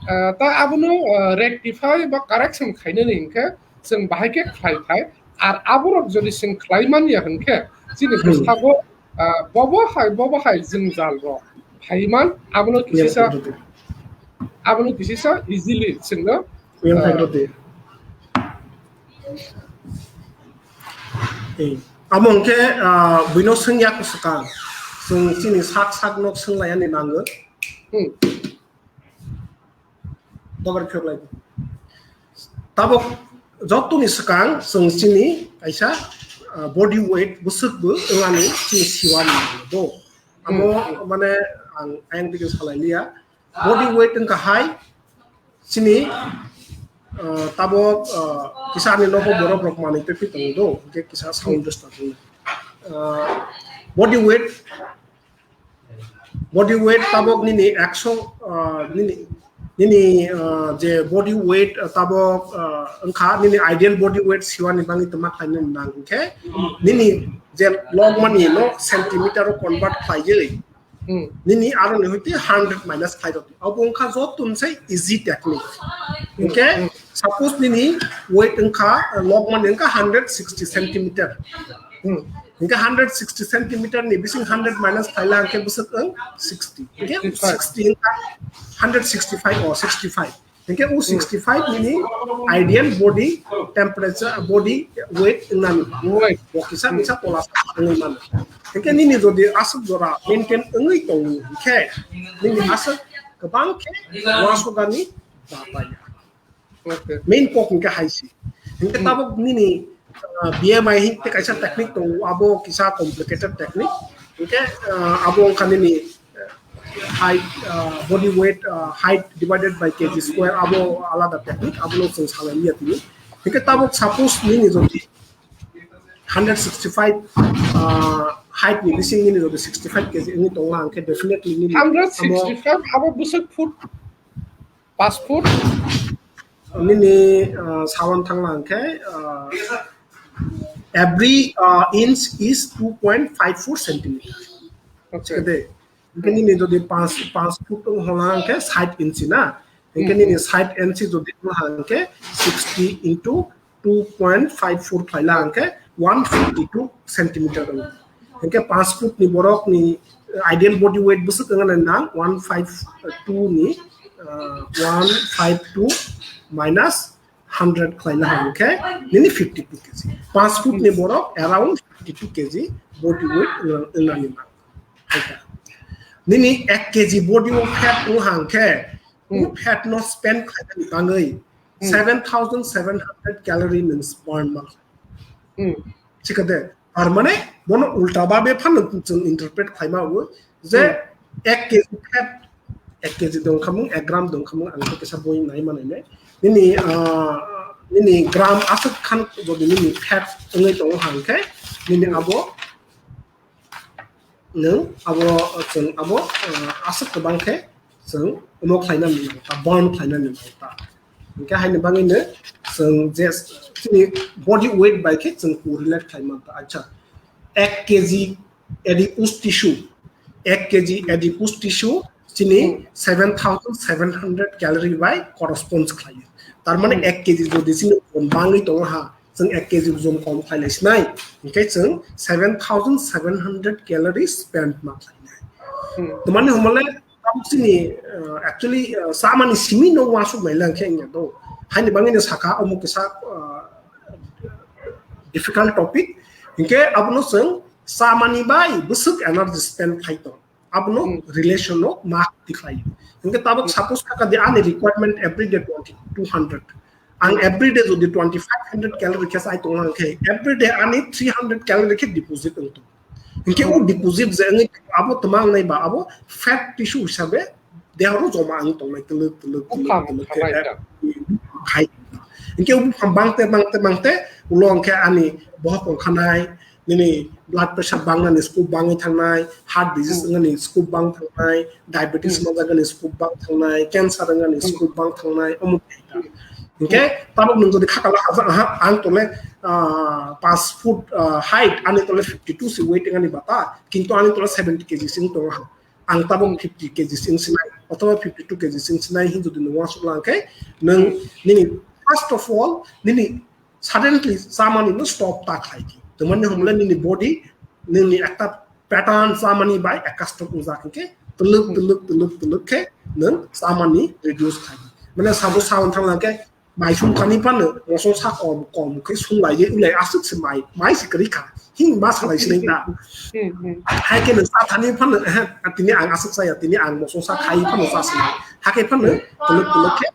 ah, ta abono, ah, rectify ba correction khainani hinkhe chwng bahai khe khlai thai. Ar aborok jodi chwng khlai manya hinkhe chini Hmm. bwskango, ah, bobo hai, bobo hai jwngjal rok phaiman, abono Yang kisisa, phaikhe. Abono kisisa easily chwngno, Yang ah, phaikhe. Eh, amo hwnkhe, ah, buino swngya kwswkang. Chwng chini sak sak nok swnglaiyani nango. Hmm. Dogar phiyoklai. Tabok jotoni swkang chwng chini kaisa, ah, body weight bwswk bo wngani chini siwani nango. Amo Hmm. mane ang ayang digi salai liya. Body weight wngkha hai chini ah, tabok, ah, kisa ani nogo borok rok manwi tei phi tongo do, hwnkhe kisa sound disturbance. Ah, body weight, body weight tabok nini ekso, ah, nini, nini, ah, je body weight, ah, tabok, ah, wngkha nini ideal body weight siwani bagwi tongma khlainani nang hwnkhe nini je logmani no centimeter o convert khlaiwi Hmm. Nini aroni hoite hundred minus khlai rok. Abo wngkha joto ni sai easy technique. Hwnkhe Hmm. Suppose nini weight wngkha, uh, logmani wngkha hundred sixty centimeter. Hmm. Hwnkhe hundred sixty centimeter ni bising hundred minus khlaila hwnkhe bwswk wng sixty. Hwnkhe sixty-five. Sixty wngkha hundred sixty-five o sixty-five. Hingke u sixty-five nini ideal body temperature, body weight nani. Weight. Bo kisa kisa tola wngwi mano. Hingke nini jodi aswk jora maintain wngwi tongo hingke nini aswk kwbang khe wasugani bapaya. Okay. Main kok hingke haisi. Hingke tabok nini, ah, B M I hingke kaisa technique tongo, abo kisa complicated technique. Hingke, ah, abo wngkha nini, height, uh, body weight, uh, height divided by K G square, abo alada technique, abono chwng salai liya tini. Hingke tabok suppose nini jodi hundred sixty-five, uh, height ni bising nini jodi sixty-five K G wngwi tongo hwnkhe definitely nini Hundred sixty-five, abo bwswk foot? Paanch foot? Nini, uh, sawan thangla hwnkhe, uh, every, uh, inch is two point five four centimeter. Okay. Chikade. Hingke nini jodi paanch, paanch foot wng hwla hwnkhe sait inchi na. Hingke Hmm. Nini sait inchi jodi wng hwla hwnkhe sixty into two point five four khlaila hwnkhe one fifty two centimeter wng. Hingke paanch foot ni borok ni ideal body weight bwswk wng nang one five two ni, ah, one five two minus hundred khlaina hwnkhe nini fifty two K G. Paanch foot ni borok around fifty two K G body weight wng, wng nani nang. Haikha. Nini ek K G body o fat wng hwnkhe, Hmm. O fat no spend khlainani bagwi Hmm. seven thousand seven hundred calorie nung burn ma. Hmm. Chikade, tar mane bono ulta babe phano chwng interpret khlaima o je Hmm. ek K G fat, ek K G dong khamung, ek gram dong khamung, ang khe kisa boi nai manai nai. Nini, ah, nini gram aswk khan jodi nini fat wngwi tongo hwnkhe, nini Hmm. Abo nwng abo chwng abo, ah, aswk kwbang khe chwng omo khlainani nang ta, burn khlainani nang ta. Hingkhe haini bagwino chwng je chini body weight bai khe chwng correlate khlai man ta. Acha, ek K G adipose tissue, ek K G adipose tissue chini Hmm. seven thousand seven hundred calorie bai corresponds khlaio. Tar mane Hmm. ek K G jodi chini ojon bangwi tongo ha, chwng ek K G ojon kom khlai lai sinai, hingkhe chwng seven thousand seven hundred calories spend ma khlainai. Hmm. Tamani homole tabuk chini, uh, actually, uh, chamani simi no wasuk nai lang khe wngya do. Haini bagwi no saka omo kisa, uh, difficult topic. Hingkhe abono chwng chamani bai bwswk energy spend khai tong. Abono Hmm. Relation no ma tikhlai. Hingke tabok Hmm. Suppose kaka di ani requirement every day twenty, two hundred. Ang Hmm. Every day jodi twenty five hundred calorie khe sai tonglang khe, every day ani three hundred calorie khe deposit wng tong. Hingke o Hmm. Deposit je wngwi abo twmang nai ba abo fat tissue hisabe dehoro joma wng tongnai twlwk, twlwk, twlwk, Buphang twlwk khe khamai ta. Khai. Hingke o buphang bangte, bangte, bangte ulo hingke ani bohok wng khanai, nini blood pressure bangnani scope bangwi thangnai, heart disease Hmm. wngnani scope bang thangnai, diabetes Hmm. manjakgani scope bang thangnai, cancer wngnani Hmm. Scope bang thangnai, omo khe ta. Hingke Hmm. Tabok nwng jodi khatala hajak, aha, ang tole, ah, paanch foot, ah, height, ani tole fifty two si weight wngani bata, kintu ani tole seventy K G si wng tongo ha. Ang tabok Hmm. Fifty K G si wng sinai, othoba fifty two K G si wng sinai hin jodi nwng wasuk lang khe, nwng Hmm. Nini first of all, nini suddenly chamani no stop ta khlai di. Tamani homle nini body, nini ekta pattern chamani bai accustom wngjak hwnkhe, twlwk, Hmm. Twlwk, twlwk, twlwk khe nwng chamani reduce khlai di. Mane sabo sawan thanglang khe, mai sung thani phano, moso sa kom, kom khe sung lai di, ulai aswk se mai, mai se kwrwi kha. Hing ma salai sinai ta. Hmm, hmm. Hai khe nwng sa thani phano, eh, tini ang aswk saya, tini ang moso sa khai phano sa sinai. Hakhe phano, Hmm. Twlwk, twlwk khe,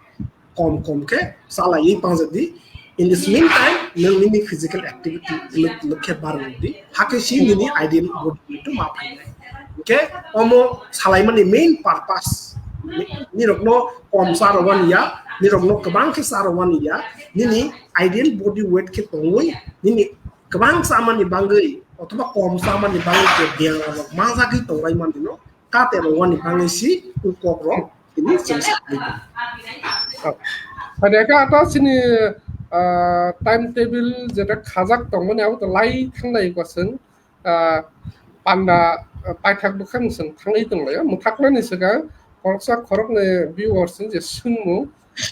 kom kom khe chalaiwi pangjak di. In this meantime, nwng nini physical activity twlwk twlwk khe barwi di. Hakhe si nini ideal body weight ma phainai. Hingkhe omo salaimani main purpose. Ni-, nirokno kom cha rwmani ya, nirokno kwbang khe cha rwani ya, nini ideal body weight khe tongwi, nini kwbang chamani bagwi othoba kom chamani bagwi je biyang rok manjagwi tonglaimani no, kate rwani bagwi si u kok rok tini chwng sa. Phaidaka ata chini, ah, time table jeta khajak tongmani abo to lai thanglai kwswng, ah, panda, ah, paithak bwkhang chwng thangwi tonglaio. Mwthaknani swkang khoroksa khoroknwi viewers ni je swngmung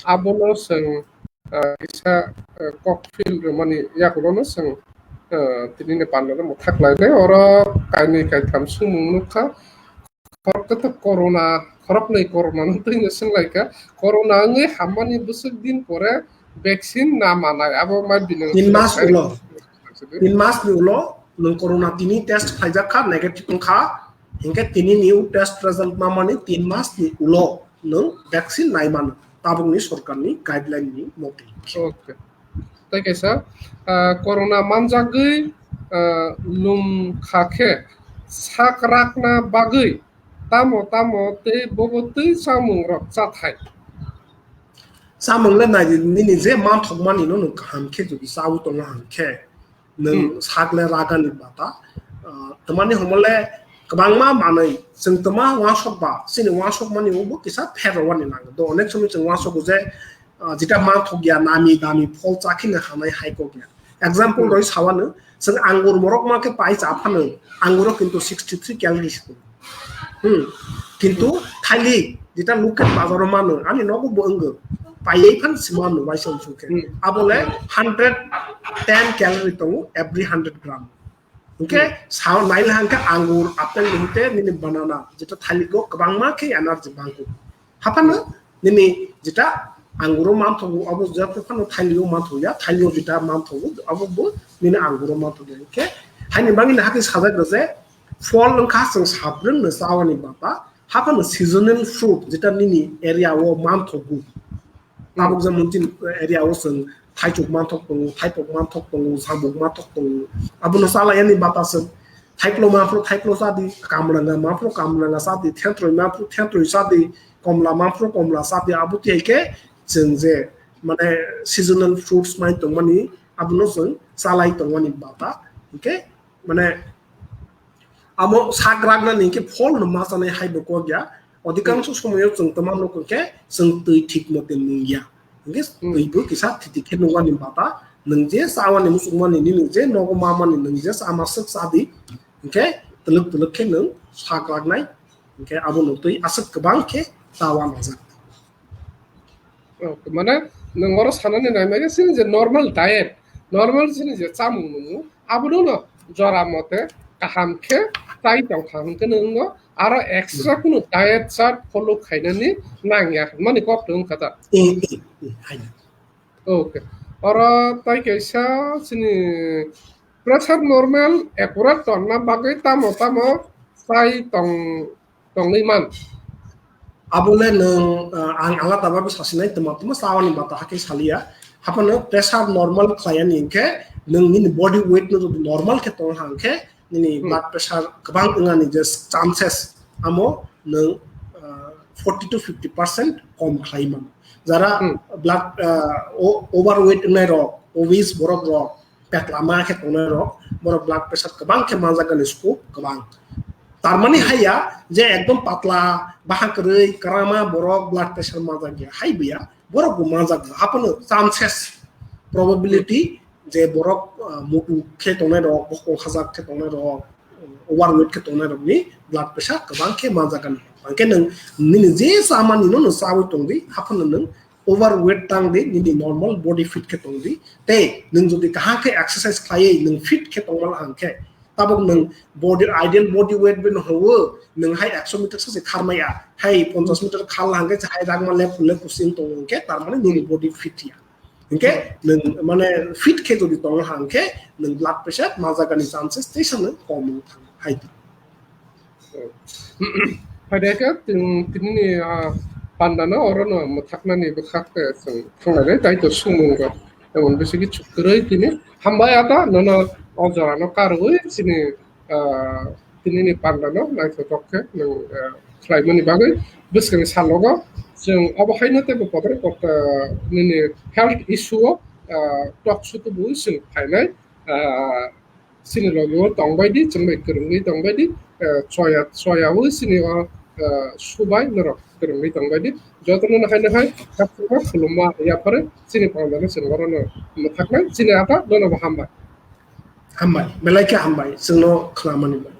abono chwng, ah, kisa, ah, kok field rwmani yagulono chwng, ah, tinini pandano mwthak lainai. Oro kainwi kaitham swngmung nukha. Khoroksa to corona, khoroknwi corona no twino swnglaikha. Corona wngwi hammani bwswk din pore vaccine na manai, abo ma bini tin mas ulo. Tin mas ni ulo nwng corona tini test khlaijak kha, negative wngkha, hinkhe tini ni test result mamani tin mas ni ulo nwng vaccine nai mano. Tabukni sorkarni guideline ni mote. Okay. Tei kaisa, ah, corona manjagwi, ah, lum kha khe sak rakna bagwi tamo tamo tei bobo twi chamung rok cha thai. Chamung le nai di, nini je manthokmani no nwng kaham khe jodi chawi tongna hwn khe, nwng Hmm. sak le ragani bata, ah, tamani homo le kwbangma manwi chwng tama wansok ba, chini wansok mani bo kisa pher rwani nango. Do onek somoi chwng wansok je, ah, jeta manthok ya, nami dami phol chakhina hanai hai kok ya. Example Hmm. roi sawano, chwng angur morok ma khe pai cha phano, anguro kintu sixty three calories. Hmm. Kintu thailik, jeta local bazaro mano, ani nogo bo wnggo, paiwi phan sima no waisa unsuk khe. Hmm. Abo le hundred ten calorie tongo every hundred gram. Hinkhe Hmm. sa naila hangkhe angur, apple, hinkhe nini banana, jeta thailigo kwbangma khe energy bangkuk. Haphano nini jeta anguro manthogo, abo jeta phano thailio manthogo ya, thailio jeta manthogo, abo bo nini anguro manthogo ya. Hinkhe haini bagwi no hakhe sajak rw je, phol wngkha chwng sabrwng no chawani bata, haphano seasonal fruit jeta nini area o manthogo. Tabuk jemon chini area o chwng thaichuk manthok tongo, thaipok manthok tongo, samuk manthok tongo. Abono chala yani bata chwng thaiplo manphro thaiplo chadi, kamranga manphro kamranga chadi, thentroi manphro thentroi chadi, komla manphro komla chadi, abo twi hai khe chwng je mane seasonal fruits mai tongmani abono chwng chalai tongmani bata. Hinkhe mane amo sak raknani hinkhe phol no ma chanai hai bo kok ya. Odhikangsho Hmm. somoyo chwng tama nuk hinkhe chwng twi thik mote nung ya. Hinkhe Hmm. twi bo kisa thiti khe nungmani bata, nwng je chawani muchungmani nini je nogo mamani nwng je chama swk chadi, hinkhe twlwk twlwk khe nwng sak raknai, hinkhe abono twi aswk kwbang khe chawa najak. Okay, mane nwng oro sanani naimaya chini je normal diet, normal chini je chamung nungmung, abono no jora mote kaham khe chai tongkha hwnkhe nwng no aro extra kunu diet chart follow khainani nangya hwnmani kok tong kha ta. Eh, eh, eh, haino. Okay. Oro tai kaisa chini pressure normal accurate tonna bagwi tamo tamo chai tong tongwi man. Abo le nwng, ah, ang alada babe sasinai twma twma chawani bata hakhe saliya. Haphano pressure normal khlaiyani hinkhe nwng nini body weight no jodi normal khe tong hangkhe nini Hmm. blood pressure kwbang wngani je chances amo nwng, ah, forty to fifty percent kom khlai mano. Jara Hmm. blood, ah, o-, overweight wngnai rok, obese borok rok, petlama khe tongnai rok, borok blood pressure kwbang khe manjakgani scope kwbang. Tarmani haiya je ekdom patla, baha kwrwi, kwrama borok blood pressure manjakya, hai biya, borok bo manjakgo. Haphano chances, probability je borok, ah, mutu khe tongnai rok, bokol hajak khe tongnai rok, overweight khe tongnai rokni blood pressure kwbang khe manjakgani. Hwnkhe nwng nini je chamani no nwng chawi tongdi, haphano nwng overweight tang di, nini normal body fit khe tong di. Tei nwng jodi kaham khe exercise khlaiwi nwng fit khe tongma hang khe, tabuk nwng body, ideal body weight bini hwnwi nwng hai ekso meter sa se kharmaya, hai ponchash meter khar hang khe hai rangma lephu lephu sing tongo hwn khe, tar mane nini body fit ya. Hinkhe nwng mane fit khe jodi tongo hang khe nwng blood pressure manjakgani chances teisa nwng kom wng thang hai di. Phaidaka tin-, tinini, ah, pandano orono mwthaknani bwkhak, eh, chwng thanglainai, tei to sumung rok emon bisi kichuk kwrwi tini. Hambai ata nono o jorano karwi chini, ah, tinini pandano naithotok khe nwng, ah, khlaimani bagwi bwskangni salogo Chwng abo haino teibo kotor kotor nini health issue o, ah, talk show tubu chwng phainai, ah, chini logi o tongbai di, chwng bai kwrwngwi tongbai di, ah, choya, choya o chini o, ah, subai norok kwrwngwi tongbai di. Jotono no haino hai khakchangma khulumma yaphare chini pangdano chwng orono mwthaknai, chini ata nono bo hambai. Hambai, belai khe hambai, chwngno khwnamani bai.